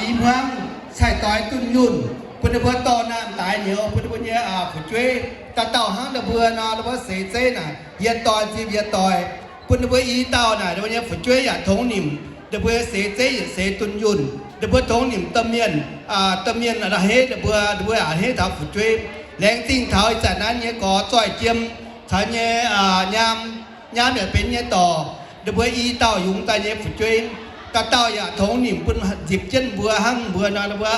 i hmuangv cai-doix dunh yunh, bun ninh mbuo dorh naamh daaix nyouz bun ninh mbuo nyei fu'jueiv dauh dauh hnangv ninh mbuo nor, ninh mbuo seix zeiv naaic yietc doix zipv yietv doix, bun ninh mbuo i dauh naaic ninh mbuo nyei fu'jueiv yaac tongx nimc ninh mbuo seix zeiv yietc seix dunh yunh, ninh mbuo tongx nimc domh mienh, domh mienh a'hneiv ninh mbuo, ninh mbuo a'hneiv taux fu'jueiv. Laengz zingh taux ih zanc naaiv nyei gorx zoih jiem caux nyei nyaam, nyaam yaac benx nyei dorc, ninh mbuo i dauh yungz daaih nyei fu'jueiv, dauh dauh yaac tongx nimc bun nzipc jienv mbuo hnangv mbuo nor, ninh mbuo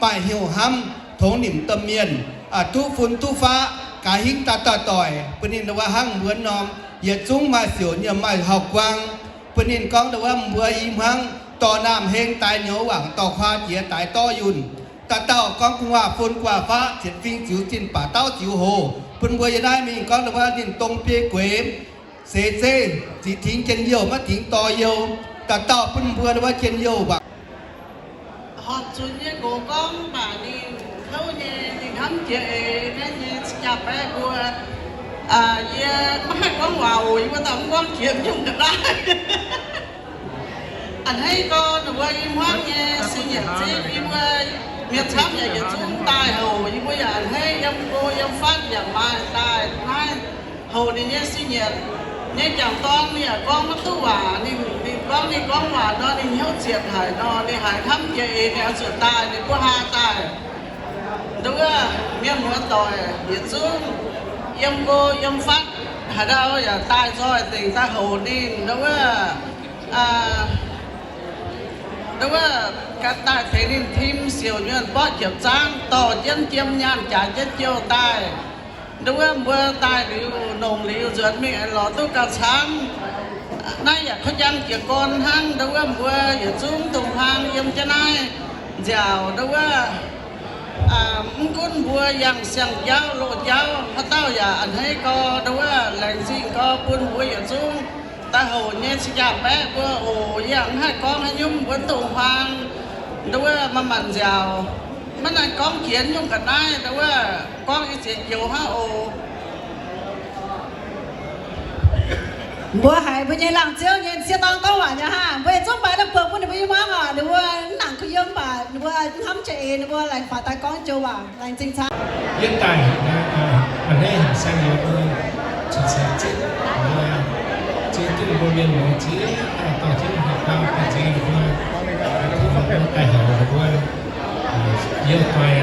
maaih hnyouv hnamv tongx nimc domh mienh, duqv fun duqv faqv, gaax hingv dauh dauh doic, bun ninh mbuo hnangv mbuo norm yietc zungv maaih siouc nyuonh maaih hauv-guang, bun ninh gorngv ninh wuov mbuo i hmuangv dorh naamh heng daaix nyouz, wangc dorh kuaa jiex daaix dorv yunh. Dauh dauh gorngv gu'nguaaz fun gu'nguaaz faqv, ziepc fing ziux zinh, baac dauh ziux hoc, bun mbuo yiem naaiv mingh gorngv ninh wuov ninh dong biei gueix, seix zeiv ziqc tingx jien-youh maiv tingx dorh youh. Dauh dauh bun mbuo ninh wuov jien-youh wangc. Horpc zuqc nyei nqox gorngv, mv baac ninh kouv nyei, ninh hnamv jiex eix naaiv nyei jaa-baeqv mbuo. Yie maiv haih gorngv waac oc, yie mbuo daaih mv gorngv jiex nyungc ga'naaiv. A'hneiv gorx ninh mbuo i hmuangv nyei sin nyanc zipv, yie mbuo mienh camv yaac yietc zungv daaih hoc, yie mbuo yaac a'hneiv yiem go yiem fatv yaac maaih daaih naaiv hoc ninh nyei sin nyanc. Nyei jangc dorn ninh yaac gorngv maiv duqv waac, ninh, ninh gorngv, ninh gorngv waac nor ninh hnyouv ziepc haic nor, ninh haiz hnamv jiex eix ninh oix zuqc daaih, ninh mbuo haa daaih. Nduov, mienh muoz-doic yietc zungv yiem go yiem fatv haaix ndau yaac daaih nzoih dingc daaih hoc ninh. Nduov, nduov, daaih tengx ninh tim siouc nyuonh borqv jiepc zangv, dorh jienv jiem nyaanh jaax jienv jiouh daaih. Nduov, mbuo daaih liuz, nongc liuz nzuonx mingh aengx lorz duqv gauh camv. Naaiv yaac kov njang jiez gorn hnangv. Nduov wuov mbuo yietc zungv dongh huaang yiem jienv naaiv nziaauc. Nduov wuov mv gunv mbuo yangh siang-jauv loz-jauv, haaix dauh yaac a'hneiv gau. Nduov wuov laengz zingh gau bun mbuo yietc zungv daaih houc nyei cing-jaa-baeqv mbuo oc. Yie yaac mv haih gorngv haaix nyungc mbuo dongh huaang. Nduov wuov manc-manc nziaauc, maiv nangc gorngv jiex nyungc ga'naaiv. Nduov wuov gorngv i ziex joux hnangv oc. Mbuo haiz mbuo nyei laangz ziouv nyei sieqv dorn gorngv waac nyei hnangv. Mbuo yietc zungv mbaix daaih buoz bun ninh mbuo i hmuangv oc. Ninh mbuo mv nangc kuh yiem baac ninh mbuo hnamv jiex eix, ninh mbuo laengz faaux daaih gorngv joux waac. Laengz zingh camv. Yie daaih a'hneiv haic saeng-youz mbuo, cin-saeng zipv mbuo, zipv duqv mbuo mienh muoz ziex dauh dorh jienv haaix dauh daaih nzengc mbuo, daaih heuc mbuo, youh doic,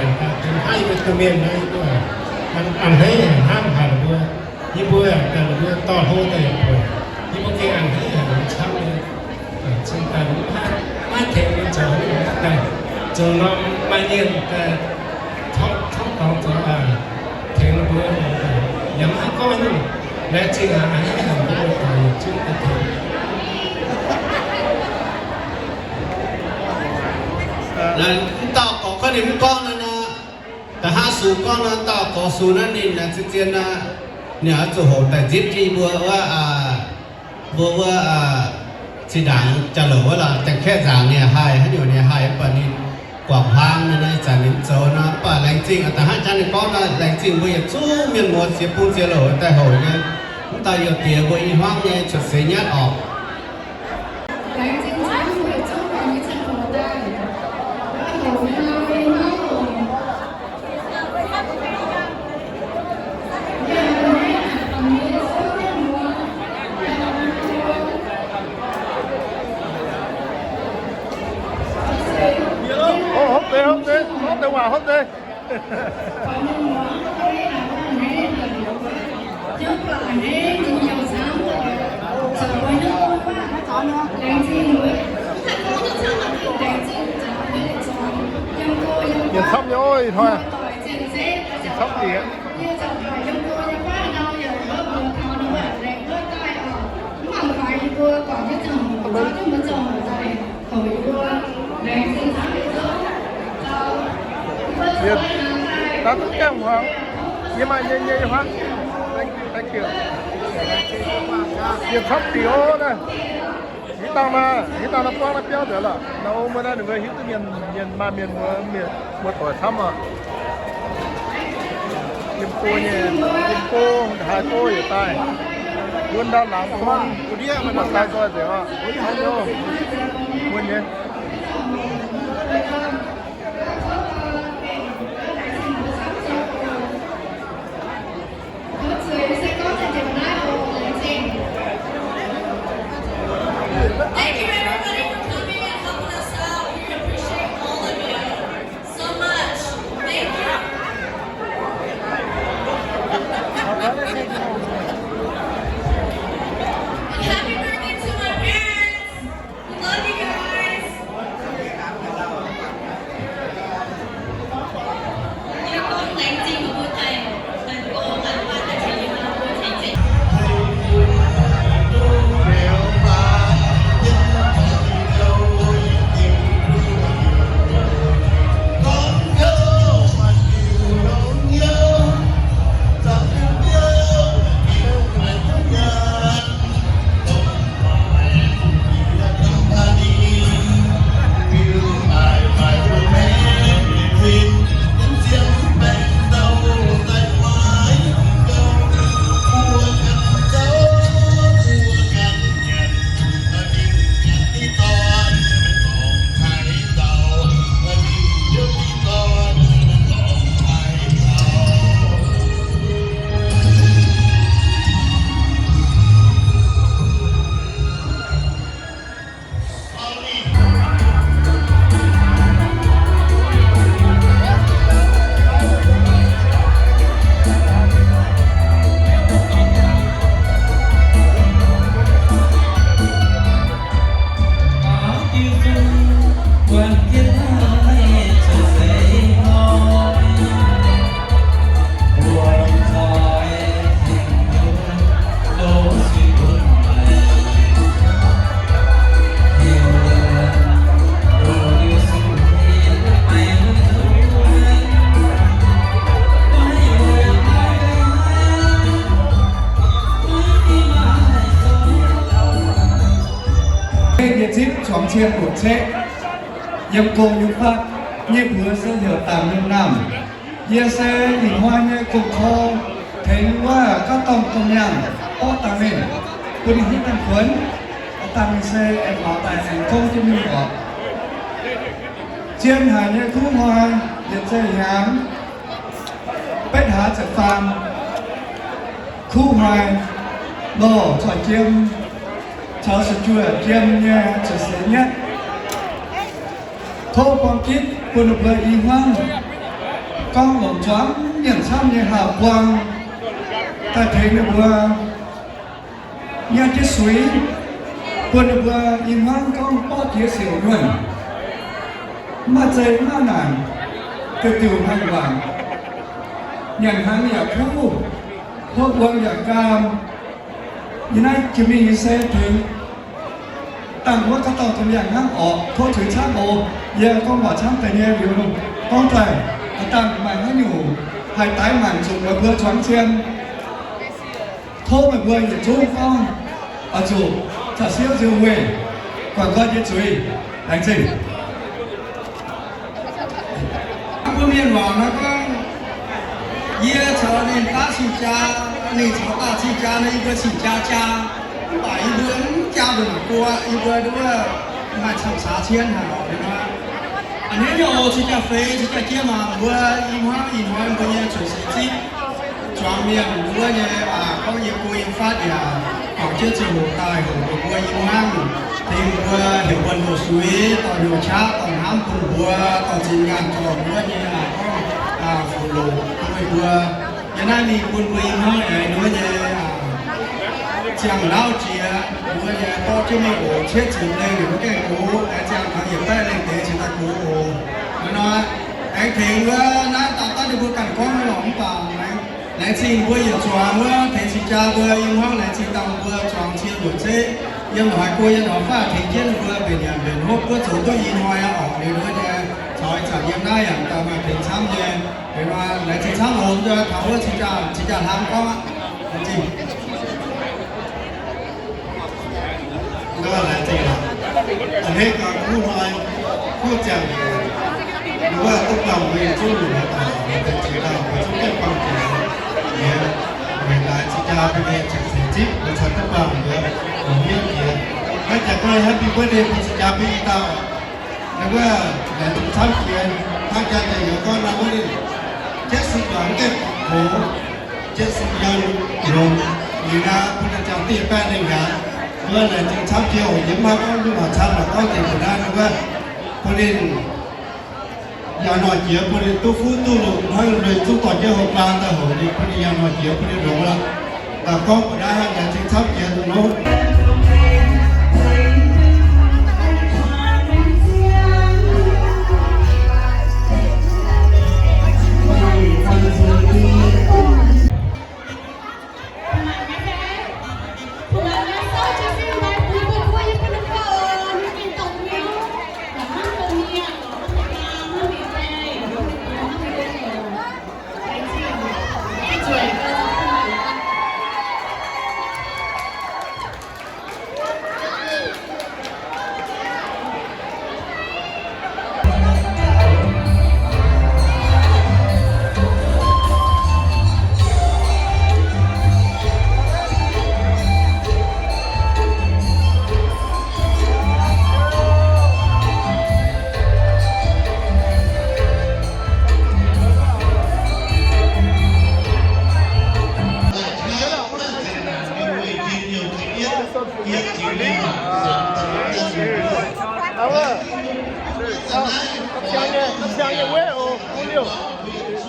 hnangv yie mbuo domh mienh naaiv, a'hneiv haic hnamv haic mbuo. Yie mbuo daaih mbuo dorh hlo daaih yaac buatc, yie mbuo gengh a'hneiv haic mbuo camv nyei. Cingx daaih maiv tengx mbuo zoux, daaih zoux norm maaih mienh daaih tov dorngx zoux tengx mbuo, yaac maiv gorngv nyungc. Laengz zingh a'hneiv haic mbuo doic yietc zungv daaih tengx. Mv dauh gorx gorngv ninh mv gorngv nor, da'haav sux gorngv nor, dauh gorx sux naaiv ninh zien-zien aqv. Ninh oix zuqc hoqc daaih nzipc jienv mbuo wuov, mbuo wuov zinh ndaangc jauv-louc wuov lorqc, Janx-Kaeqv nzaangc ninh haih, haaix nyungc ninh haih, mv baac ninh guangc hmuangx naaiv, ih zanc ninh mv zoux nor. Mv baac laengz zingh, da'haav jangv ninh gorngv nor, laengz zingh mbuo yietc zungv mienh muoz ziex bung ziex louc daaih hoqc nyei. Mv dauh youh diex mbuo i hmuangv nyei cuotv seix nyatv orqc. Hopv deix, hopv deix, hopv deix waac, hopv deix. Yietc camv nyei ov, ih hnoi. Yietc camv dingc aqv. Yie daaih duqv gaengh hmuangx. Yie maaih nyei nyei hmuangx. Thank you, thank you. Yietc camv dingc ov naaiv. Hiuv dangh naaiv, hiuv dangh naaiv buangv naaiv biauv nzengc lorqc. Naaiv o mbuo naaiv ninh mbuo hiuv duqv mienh, mienh maaih mienh mbuo, mienh mbuo doic camv oc. Yiem go nyei, yiem go, haaix go yietc daaih. Wuov ndau laangz zong, mv baac daaih nzoih nzengc oc. Wuov nyei. Thank you, everybody, for coming and helping us out. We appreciate all of you so much. Thank you. And happy birthday to my parents. We love you guys. Zuangx cien luoqc ceqv, yiem gong yiem fatv nyei mbuox se heuc Dangc Mienh Naamh. Yie se ih hnoi nyei gong-tor tengx wuov gapv dorngh domh mienh, orqv dangh ninh, bun ninh hiuv dangh kuonx, dangh ninh se aengx faaux daaih aengx gorngv jienv mingh oc. Zien haic nyei kuv hnoi, yietc zei hnyangx betv hlaax ziepc faam, kuv hnoi, lorh corc jiem, caux su'juoqv jiem nyei cuotv seix nyatv. Tov buang gitv bun ninh mbuo i hmuangv gorngv longc zuangx mienh camv nyei haav buang daaih tengx ninh mbuo nyanc jienv suix, bun ninh mbuo i hmuangv gorngv borqv jiex siouc nyuonh, maaih zeqc maaih naanc, diuc diuc hnaangx waanc, nyanc hnaangx yaac kuv, hopv wuom yaac gaam. Yie naaiv jiex mingh yie se tengx dangh wuov gapv dorngh domh mienh hnangv orqc. Tov zuiz camv oc. Yie gorngv waac camv deix nyei liuz, gorngv daaih dangh maaih haaix nyungc haih daix maanc zuqc meih mbuo zuangx cien. Tov meih mbuo yietc zungv gorngv oix zuqc caux siouv nziouv weih guangc nqoi nyei zuiz. Laengz zingh. Mbuo mienh waac nor gorngv, yie caux ninh daav cing-jaa, ninh caux daaih cing-jaa nor, yie mbuo cing-jaa jaa. Mv baac yie mbuo mv jaa nduqc buo, yie mbuo nduov maaih camv-saax cien haic oc. A'hneiv nyei oc, cing-jaa feix, cing-jaa jiex mangc mbuo i hmuangv ih hnoi mbuo nyei cuotv seix zipv zuangx mienh nduov nyei, gorngv yie mbuo yiem fatv yaac guangc jienv ziangh hoc daaih hoqc mbuo i hmuangv, tengx mbuo heuc mbuo ndoqc suix, dorh hnyouv qaqv, dorh hnamv bun mbuo, dorh zinh nyaanh zorc mbuo nyei, gorngv fuqv loc bun meih mbuo. Yiem naaiv mingh bun mbuo i hmuangv aengx nduov nyei ziangh lauv jiex, nduov nyei dorh jienv mingh oc, cietv ziepc lengh ninh mbuo gaengh gox, aengx ziangh taux yietc baeqv lengh deix cingx daaih gox oc. Hnangv nor, aengx tengx wuov naaiv daaih daaih ninh mbuo ganh gorngv nyei lorqc, mv baac aengx laengz zingh mbuo yietc zuangx wuov tengx cing-jaa mbuo i hmuangv, laengz zingh dangh mbuo zuangx cien luoqc ceqv yiem la'haaix go yiem la'haaix faah tengx jienv ninh mbuo mbenc nyanc mbenc hopv, buov zoux duqv i hnoi aqv orqc. Liuz nduov nyei caux ih zanc yiem naaiv yaac daaih maaih tengx camv nyei. Liuz nor laengz zingh camv oc. Taux wuov cing-jaa, cing-jaa hnamv gorngv aqv. Laengz zingh. Nduov laengz zingh aqv. A'hneiv gaax kuv hnoi, kuv ziangh, nduov duqv buangh mbuo yietc zungv nyungc daaih, mbuo ziex dauh mbuo zungv gaengh buangh jiex. Yie weic laaix cing-jaa mbuo nyei cuotv seix zipv mbuo caux duqv buangh mbuo longc hnyouv jiex. Naaiv jaax gorngv happy birthday bun cing-jaa mbuo i dauh. Ninh mbuo laengz zingh camv jiex, hnangv jaa deix youz gorngv naaiv wuov ninh, jienv sung nduangx gaengh gox, jienv sung yangh longx, liuz naaiv bun ninh ziangh dieh baeqv lengh hnyangx. Mbuo laengz zingh camv jiex oc. Yie mv haih gorngv nyungc waac camv, mv baac gorngv deix mbuo naaiv ninh mbuo bun ninh yaac noic jiex, bun ninh duqv fuqv duqv loc hnangv nduov zungv dorh jienv houx baan daaih hoc ninh, bun ninh yaac noic jiex bun ninh longx lorqc. Daaih gorngv mbuo naaiv laengz zingh camv jiex dongh nor.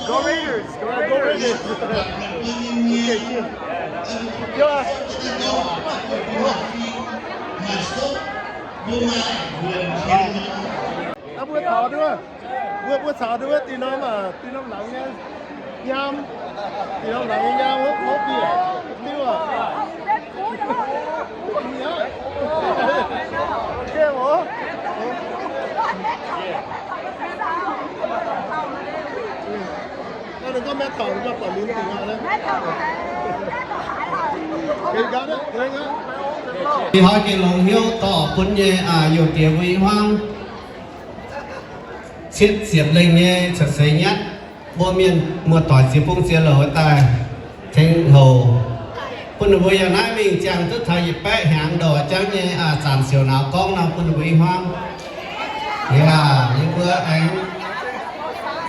Go Raiders! Go Raiders! Mbuo taux duqv, mbuo, mbuo caux duqv wuov dinh norm, dinh norm laangz nyei nyaam, dinh norm laangz nyei nyaam wuov, wuov bieqc diuv aqv. Ninh gorngv maiv taux, ninh gorngv buatc lunx dingc aqv. Ih hnoi gengh longx hnyouv dorh bun nyei, aa, youh diex mbuo i hmuangv cietv ziepc lengh nyei caux seix nyatv mbuo mienh muoz-doic ziex bung ziex louc daaih tengx houc bun ninh mbuo yiem naaiv mingh ziangh duqv taux yietc baeqv hnyangx ndorqc jangv nyei, aa, zanc siouc nauz gorngv nor bun ninh mbuo i hmuangv. Yaac yie mbuo aengx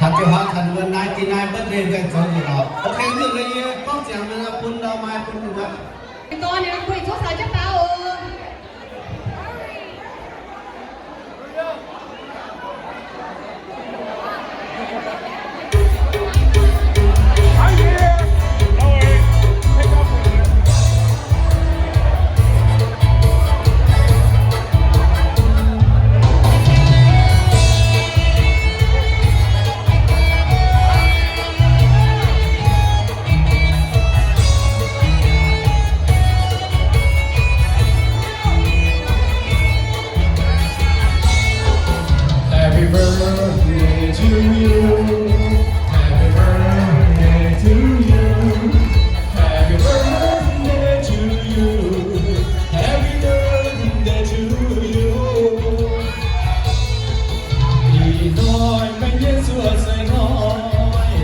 taux jiu hnoi taux ninh mbuo ninety-nine birthday daaih zoux nzunc lorqc. Ok, nzunc naaiv yie gorngv ziangx naaiv bun ndau maaih bun ninh mbuo. Dorn ninh mbuo zuov caux jienv faaux oc. Happy birthday to you. Happy birthday to you. Happy birthday to you. Happy birthday to you. Ih hnoi meih nyei suoqv seix hnoi, yie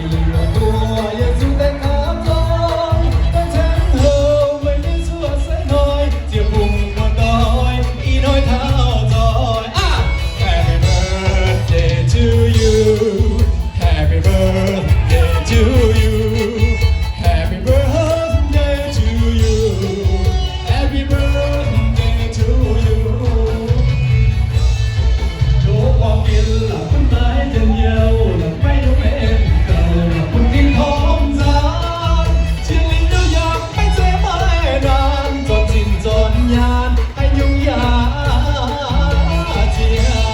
mbuo Yesu daaih gapv nzoih, daaih ceng houc meih nyei suoqv seix hnoi, ziec bung muoz-doic ih hnoi taux nzoih. Ah! Happy birthday to you. Happy birthday to you. Happy birthday to you. Happy birthday to you. Ndoqv buangh gen la'bun naaiv njien-youh, la'maiv yungz en gauh la'bun dingh torngv nzaanx. Cien lingh nyungc yaac maiv zeiz maiv naanc, zornc zinh zornc nyaanh haaix nyungc yaac ziangh.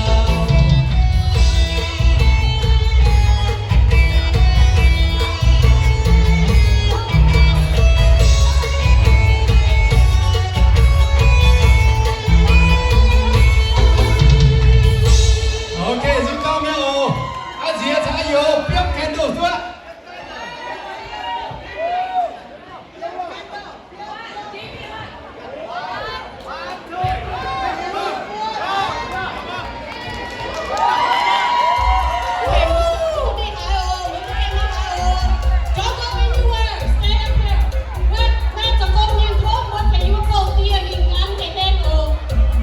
Ok, nzung gauh mi'aqv oc. A'nziex caux a'youz biomv candle duqv.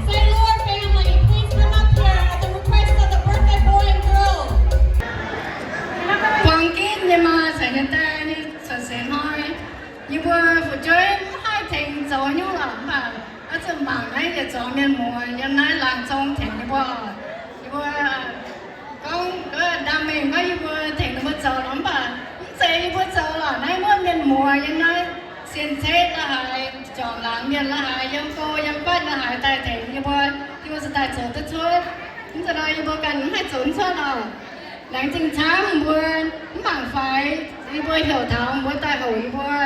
Say, Lord family, please come up here at the request of the birthday boy and girl. Buangh gen nyei maa caux nyei daaih nyei cuotv seix hnoi, yie mbuo fu'jueiv mv haih tengx zoux nyungc lorqc, mv baac oix zuqc mangc naaiv yietc zuangx mienh muoz yiem naaiv laangz zong tengx yie mbuo. Yie mbuo gorngv, ndamv mengh gorngv yie mbuo tengx ninh mbuo zoux lorqc, mv baac mv zeiz yie mbuo zoux lorqc. Naaiv wuov mienh muoz yiem naaiv, sienx cetv la'haaix, juangc laangz mienh la'haaix, yiem go yiem fatv la'haaix daaih tengx yie mbuo, yie mbuo se daaih zoux duqv cuotv. Mv zeiz nor yie mbuo ganh mv haih zoux mv cuotv oc. Laengz zingh camv mbuo, mv mangc faix yie mbuo heuc taux mbuo daaih houc yie mbuo.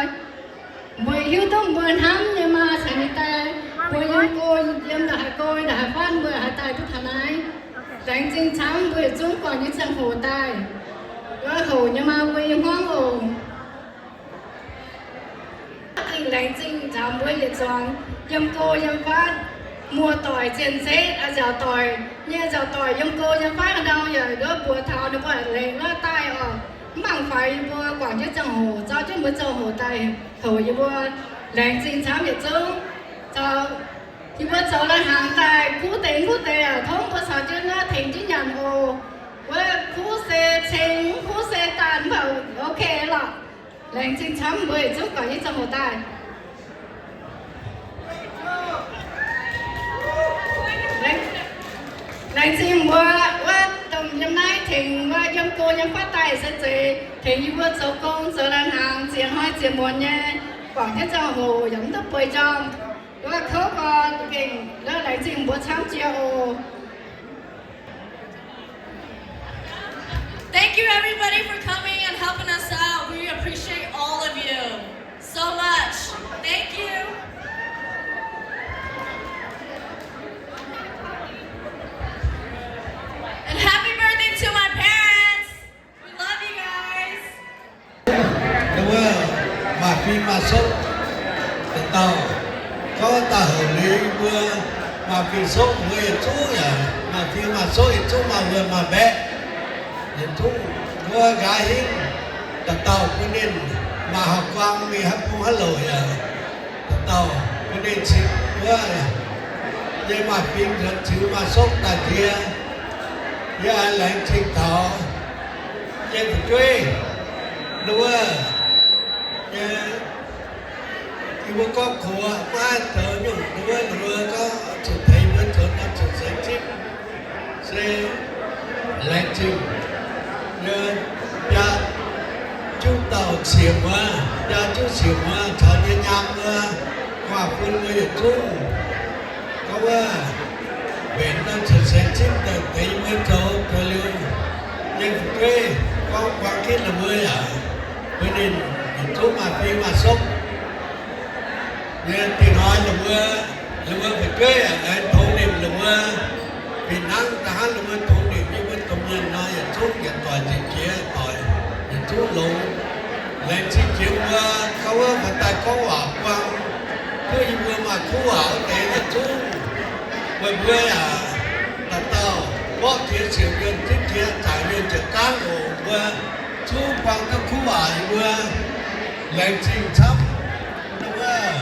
Mbuo hiuv duqv mbuo hnamv nyei maa caux ninh daaih, mbuo yiem go, yiem ndongc haaix go, ndongc haaix fatv mbuo haaix daaih duqv taux naaiv. Laengz zingh camv mbuo yietc zungv guangc nyei ziangh hoc daaih. Mbuo houc nyei maa mbuo nyei hmuangv oc. Laengz zingh camv mbuo yietc zuangx yiem go yiem fatv, muoz-doic zien-zetv, aa, nziaauc doic nyei nziaauc doic yiem go yiem fatv haaix ndau yaac nduov mbuox taux ninh mbuo lengc wuov daaih oc. Mv mangc faix yie mbuo guangc jienv ziangh hoc, zorqv jienv mbuo ziangh hoc daaih houc yie mbuo. Laengz zingh camv yietc zungv. Caux yie mbuo zoux lai-hnaangx daaih kuv deix kuv deix aac, tov mbuo caux jienv naaiv tengx jienv nyanc oc. Wuov kuv se ceng, kuv se daanh, mv baac ok lorqc. Laengz zingh camv mbuo yietc zungv guangc nyei ziangh hoc daaih. Laengz zingh mbuo wuov dongh yiem naaiv tengx wuov yiem go yiem fatv daaih se zeiz tengx yie mbuo zoux gong zoux lai-hnaangx ziex hnoi ziex muonz nyei, guangc jienv ziangh hoc yaac mv duqv bueix njormh. Wuov kouv gorn gengh laengz zingh mbuo camv jiex oc. Thank you, everybody, for coming and helping us out. We appreciate all of you so much. Thank you. And happy birthday to my parents. We love you guys. Wuov maaih fim maaih sopv deix dauh. gorngv daaih houc liuz mbuo maaih fing soqv mbuo yietc zungv yaac maaih fing maaih soqv yietc zungv maaih wuonh maaih mbaeqc. Yietc zungv mbuo nqa'haav hingv dauh dauh bun ninh maaih haaix guang mingh haaix bung haaix louc yaac dauh dauh bun ninh cingx wuov nyei maaih fing nzuonx ziux maaih soqv daaih ndie. Yie laengz zingh taux yie fu'jueiv wuov, yie mbuo gorngv kuv maiv zoux nyungc wuov, ninh mbuo gorngv zuqc tengx mbuo zoux nor zuqc seix zipv se laengz zingh. Biaa juqv dauh siec muoz, biaa juqv siec muoz caux nyei nyaam wuov, guaax bun mbuo yietc zungv gorngv wuov mbenc nor zuqc seix zipv daaih tengx mbuo zoux zoux liuz, yie fu'jueiv gorngv buang ginv ninh mbuo yaac bun ninh yietc zungv maaih fing maaih soqv. Yie dingh hnoi ninh mbuo, ninh mbuo fu'jueiv aengx tongx nimc ninh mbuo, fih hnangv da'hnangv ninh mbuo tongx nimc yie mbuo domh mienh nor, yietc zungv yietc doic njiec jiex doic, yietc zungv longx. Laengz zingh jiex mbuo gorngv wuov maaih daaih gorngv waac buang, duqv yie mbuo maaih kuv waac wuov deix yietc zungv. Meih mbuo yaac dauh dauh mborqv jiex siec mienh zipv jiex zaangc mienh ziepc zaangv oc. Mbuo zungv buang duqv kuv waac yie mbuo. Laengz zingh camv. Wuov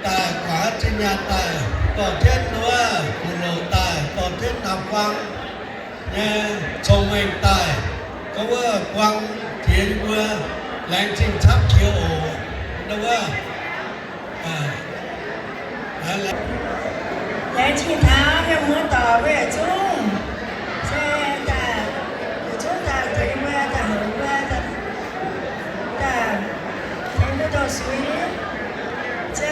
daaih guangc zinh nyaanh daaih dorh jienv wuov gu'longc daaih dorh jienv naamh buang nyei cong-mengh daaih, gorngv wuov buang jiex yie mbuo. Laengz zingh camv jiex oc. Wuov laengz zingh taux mienh muoz doic mbuo yietc zungv, se daaih yietc zungv daaih tengx mbuo, daaih heuc mbuo, daaih tengx mbuo dorh suiv, se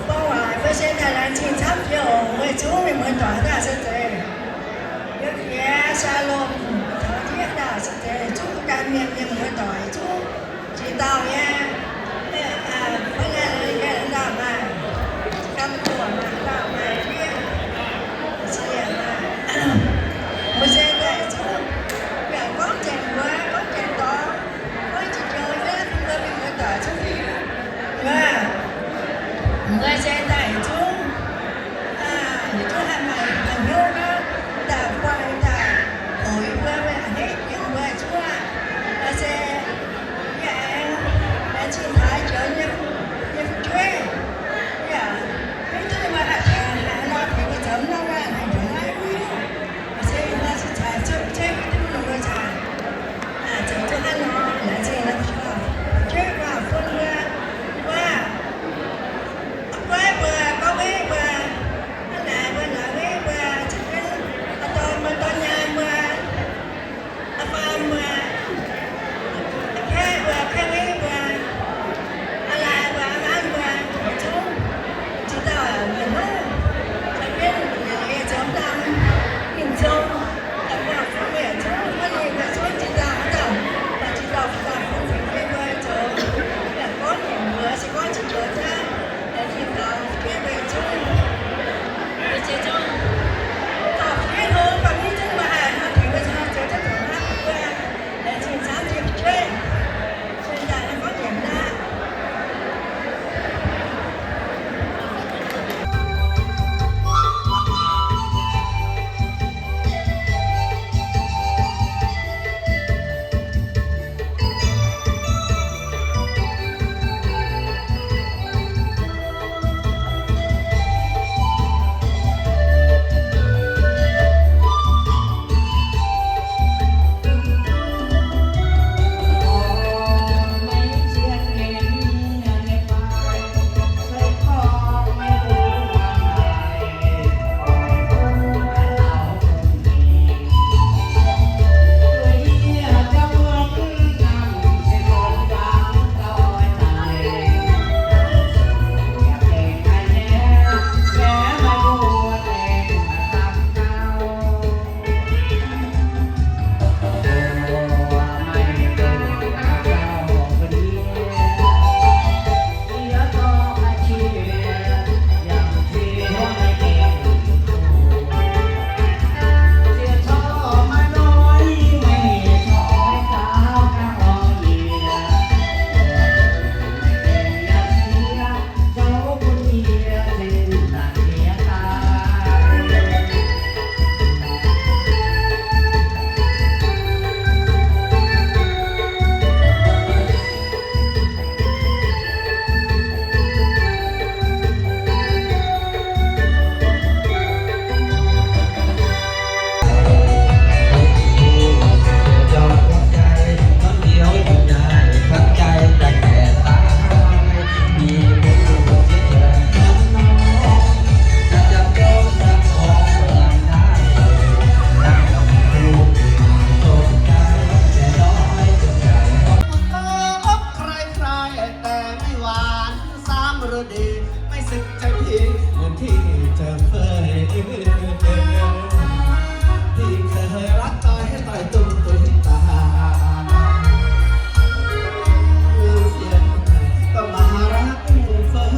buang waac mbuo se daaih laengz zingh camv jiex oc. Mbuo yietc zungv mienh muoz doic daaih se zeiz, yiem jiex Saalomh taux ndiev daaih se zeiz zungv ganh mienh, mienh muoz doic zungv jiex dauh nyei, maiv gaengh lorz dauh maaih, ganh mienh muoz doic maaih ndiev, se yaac maaih. Mbuo se daaih zungv yaac gorngv nzengc mbuo, gorngv nzengc dorngx, gorngv jiex joux yie bun mbuo mienh muoz doic zungv hiuv. Wuov, mbuo se daaih yietc zungv, yietc zungv haih maaih hnyouv daaih buangh daaih hoqc yie mbuo, a'hneiv jiex mbuo yietc zungv aqv. Naaiv se yie aengx laengz zingh taux joux nyei fu'jueiv, yaac maiv duqv ninh mbuo haih tengx haaix nor tengx mbuo zoux mv norm wuov haaix jangx maiv hiuv. Se yie mbuo se caux zuqc zeiv maiv duqv ninh mbuo caux zoux duqv hnangv nor. Laengz zingh fu'jueiv guaax bun mbuo, mbuo aqv goiv mbuo Maiv se jai ping, mbuo ping jauv fei. Ping kouv hei la'daaih, hei daaih dongh duqv daaih. Sienx dongh Maharav dongh fei.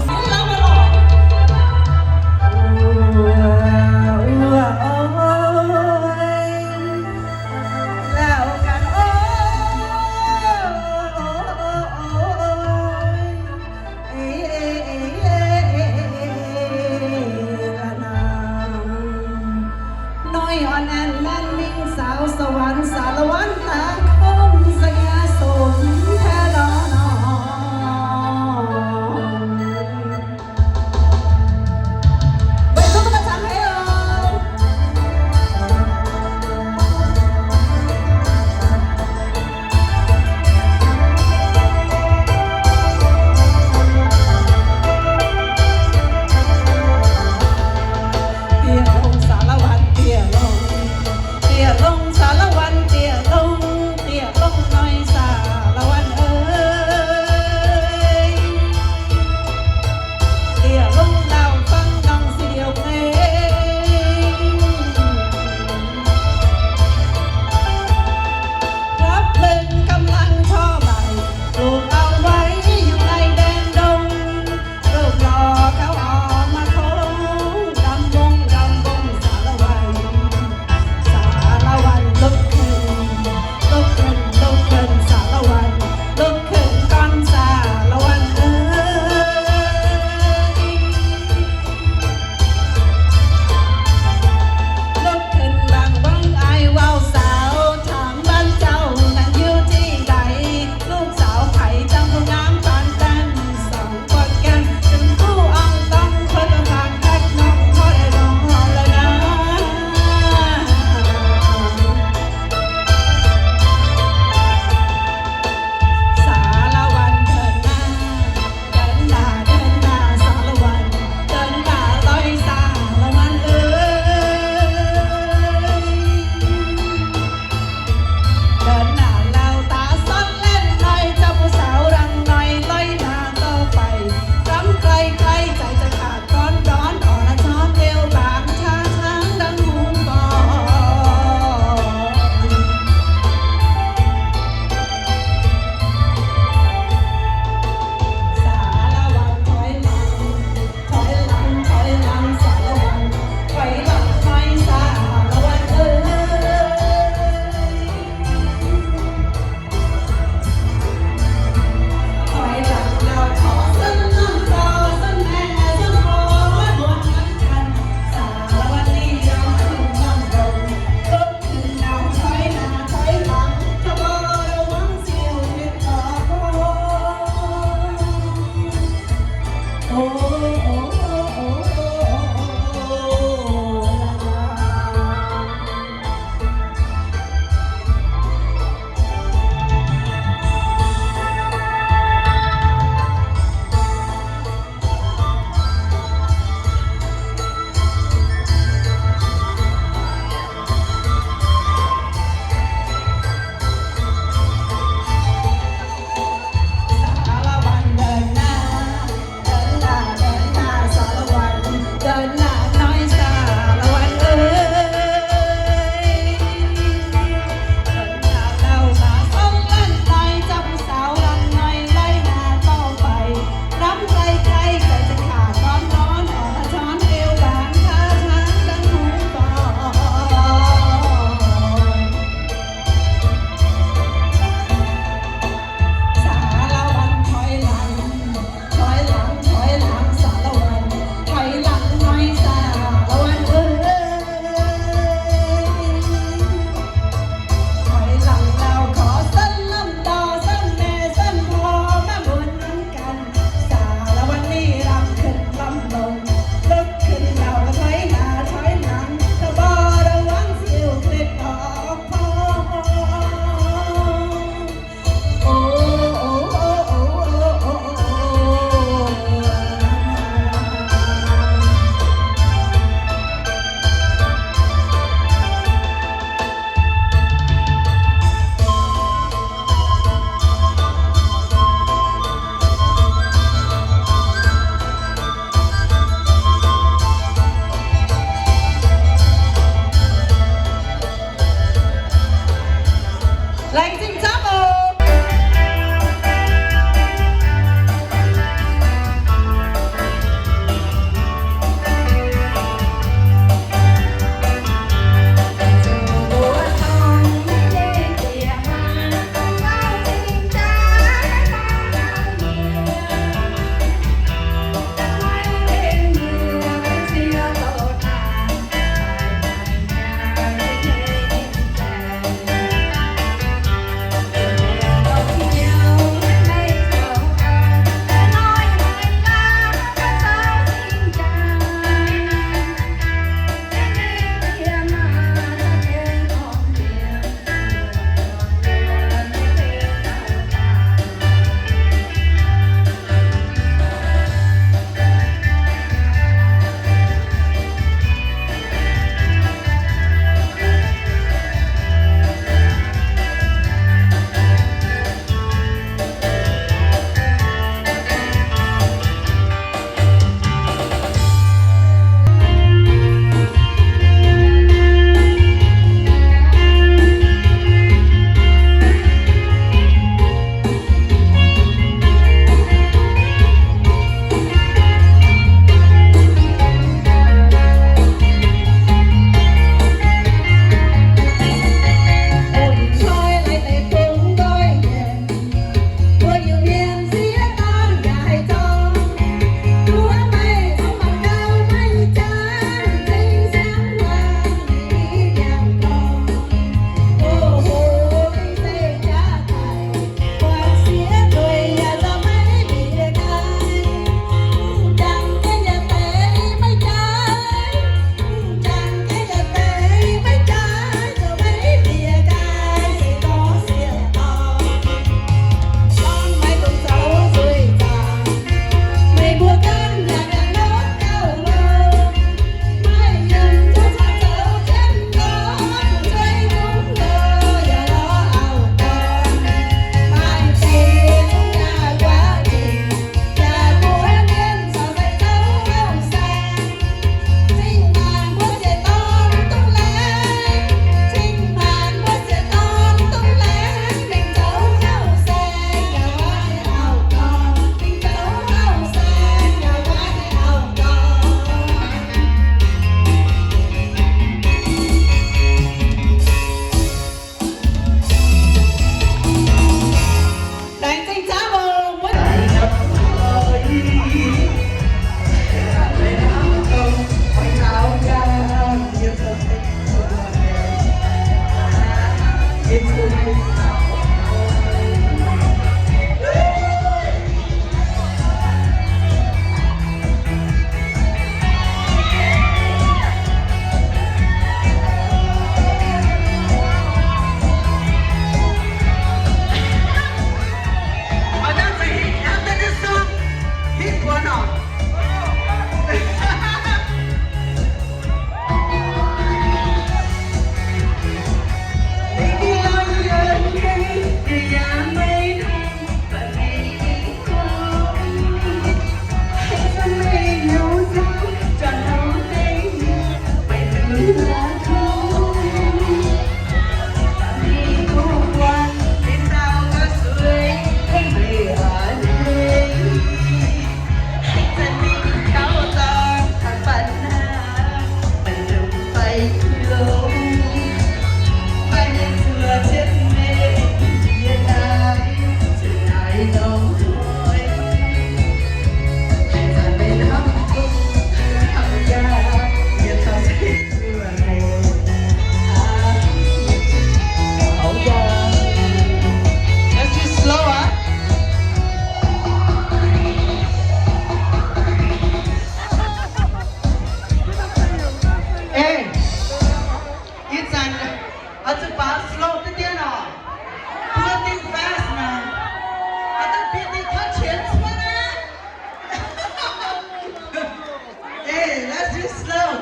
Let's just love.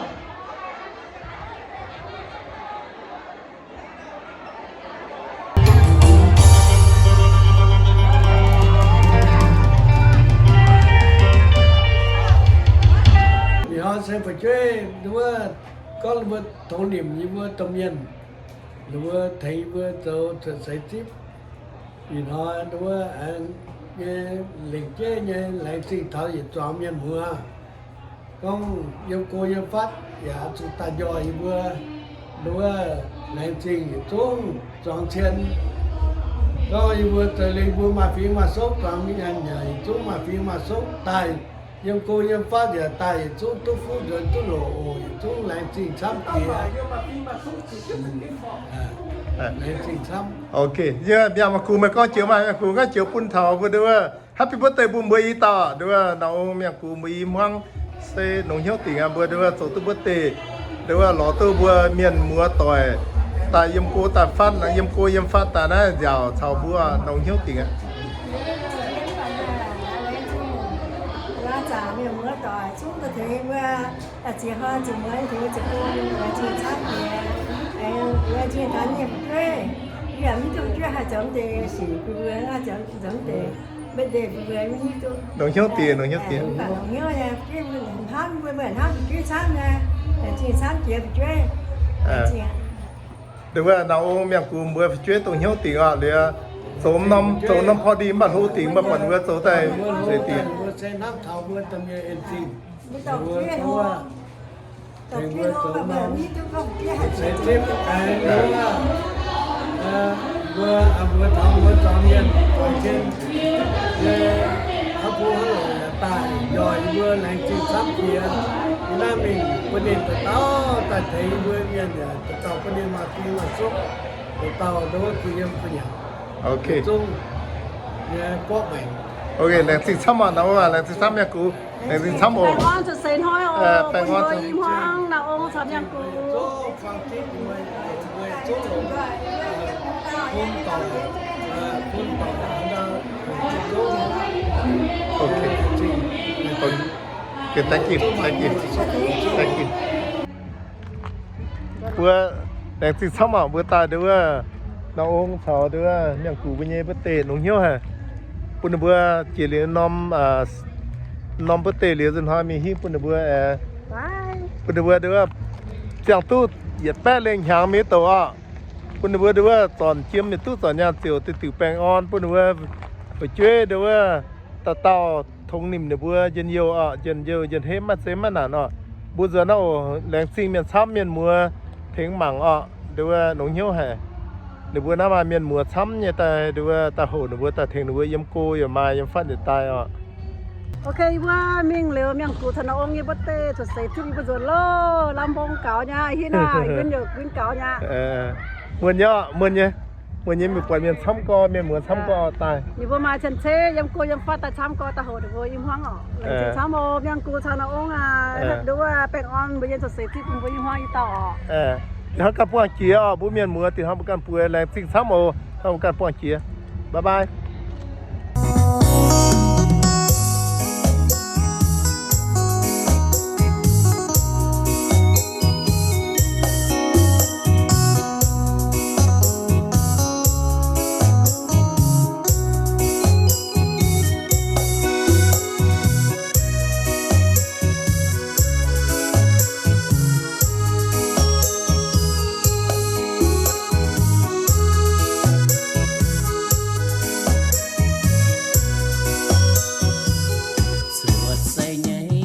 Ih hnoi se fu'jueiv nduov, gorngv mbuo tongx nimc yie mbuo domh mienh, ninh mbuo tengx yie mbuo zoux cuotv seix zipv. Ih hnoi nduov aengx nyei lengc jeiv nyei laengz zingh taux yietc zuangx mienh muoz. Gorngv yiem go yiem fatv yaac zuqc daaih njoih yie mbuo, nduov laengz zingh yietc zungv zuangx cien. Gorngv yie mbuo zoux lingh mbuo maaih fingx maaih sokv, zuangx mienh yaac yietc zungv maaih fingx maaih sokv daaih. Yiem go yiem fatv yaac daaih yietc zungv duqv fuqv nzuonx duqv loc oc. Yietc zungv laengz zingh camv jiex. Laengz zingh camv. Ok, yie Mienh Gux meih gorngv joux maaih Mienh Gux gorngv joux bun taux mbuo nduov Happy birthday bun mbuo i dauh nduov, Nauz Ong Mienh Gux mbuo i hmuangv se longc hnyouv dingc aqv. Mbuo nduov zoux duqv birthday nduov lorz duqv mbuo mienh muoz doic daaih yiem go daaih fatv, yiem go yiem fatv daaih naaiv nziaauc caux mbuo longc hnyouv dingc aqv. Longc hnyouv dingc, longc hnyouv dingc. Nduov wuov Nauz Ong Mienh Gux mbuo fu'jueiv dongh hnyouv dingc oc. Liuz zoux norm, zoux norm party mv baac hlo dingc, mv baac buatc wuov zoux daaih nzeic dingc. Mbuo, mbuo taux mbuo zuangx mienh zuangx jienv, daaih njoih mbuo laengz zingh camv jiex. Yie naaiv mingh bun ninh dauh dauh daaih tengx mbuo mienh yaac dauh dauh bun ninh maaih fingx maaih sokv, dauh dauh nduov kuh yiem kuh nyanc. Ok. Zungv nyei borqv maengc. Ok, laengz zingh camv oc, Nauz Ong aac, laengz zingh camv Mienh Gux, laengz zingh camv oc. Baengh orn cuotv seix hnoi oc, bun mbuo i hmuangv Nauz Ong caux Mienh Gux. Ok. Ok, thank you, thank you, thank you. Mbuo laengz zingh camv oc, mbuo daaih nduov wuov Nauz Ong caux nduov wuov Mienh Gux mbuo nyei birthday longc hnyouv haic. Bun ninh mbuo jiex liuz norm, norm birthday liuz nzunc hnoi mingh hingv bun ninh mbuo, bun ninh mbuo nduov wuov ziangh duqv yietc baeqv lengh hnyangx mingh douc oc. Bun ninh mbuo nduov wuov zornc jiem mienh duqv zornc nyaanh ziouc diuh diuc baengh orn bun ninh mbuo fu'jueiv nduov wuov dauh dauh tongx nimc ninh mbuo njien-youh oc, njien-youh njien-hepv maiv zeiz maiv naanc oc. Mbuo nzuonx naaiv oc, laengz zingh mienh camv, mienh muoz tengx mangc oc, nduov wuov longx hnyouv haic. Ninh mbuo naaiv maaih mienh muoz camv nyei daaih nduov wuov daaih houc ninh mbuo daaih tengx ninh mbuo yiem go yaac maaih yiem fatv yietc daaih oc. Ok, yie mbuo mingh liuz Mienh Gux caux Nauz Ong nyei birthday cuotv seix zipv yie mbuo nzuonx loh, lamh mbong gaux nyei, hinv aac, yie mbuo youc gunv gaux nyei. Muonh nyei, muonh nyei, muonh nyei mingh buatc mienh camv gorx, mienh muoz camv gorx daaih. Ninh mbuo maaih cien-ceqv yiem go yiem fatv daaih camv gorx daaih houc ninh mbuo i hmuangv oc. Laengz zingh camv oc, Mienh Gux caux Nauz Ong aac, nduov wuov baengh orn mbuo yiem cuotv seix zipv bun mbuo i hmuangv i dauh oc. Hnangv ganh buangh jiex oc, mbuo mienh muoz dingc hnoi mbuo ganh bueix, laengz zingh camv oc, hnoi mbuo ganh buangh jiex. Bye bye. Cuotv seix nyei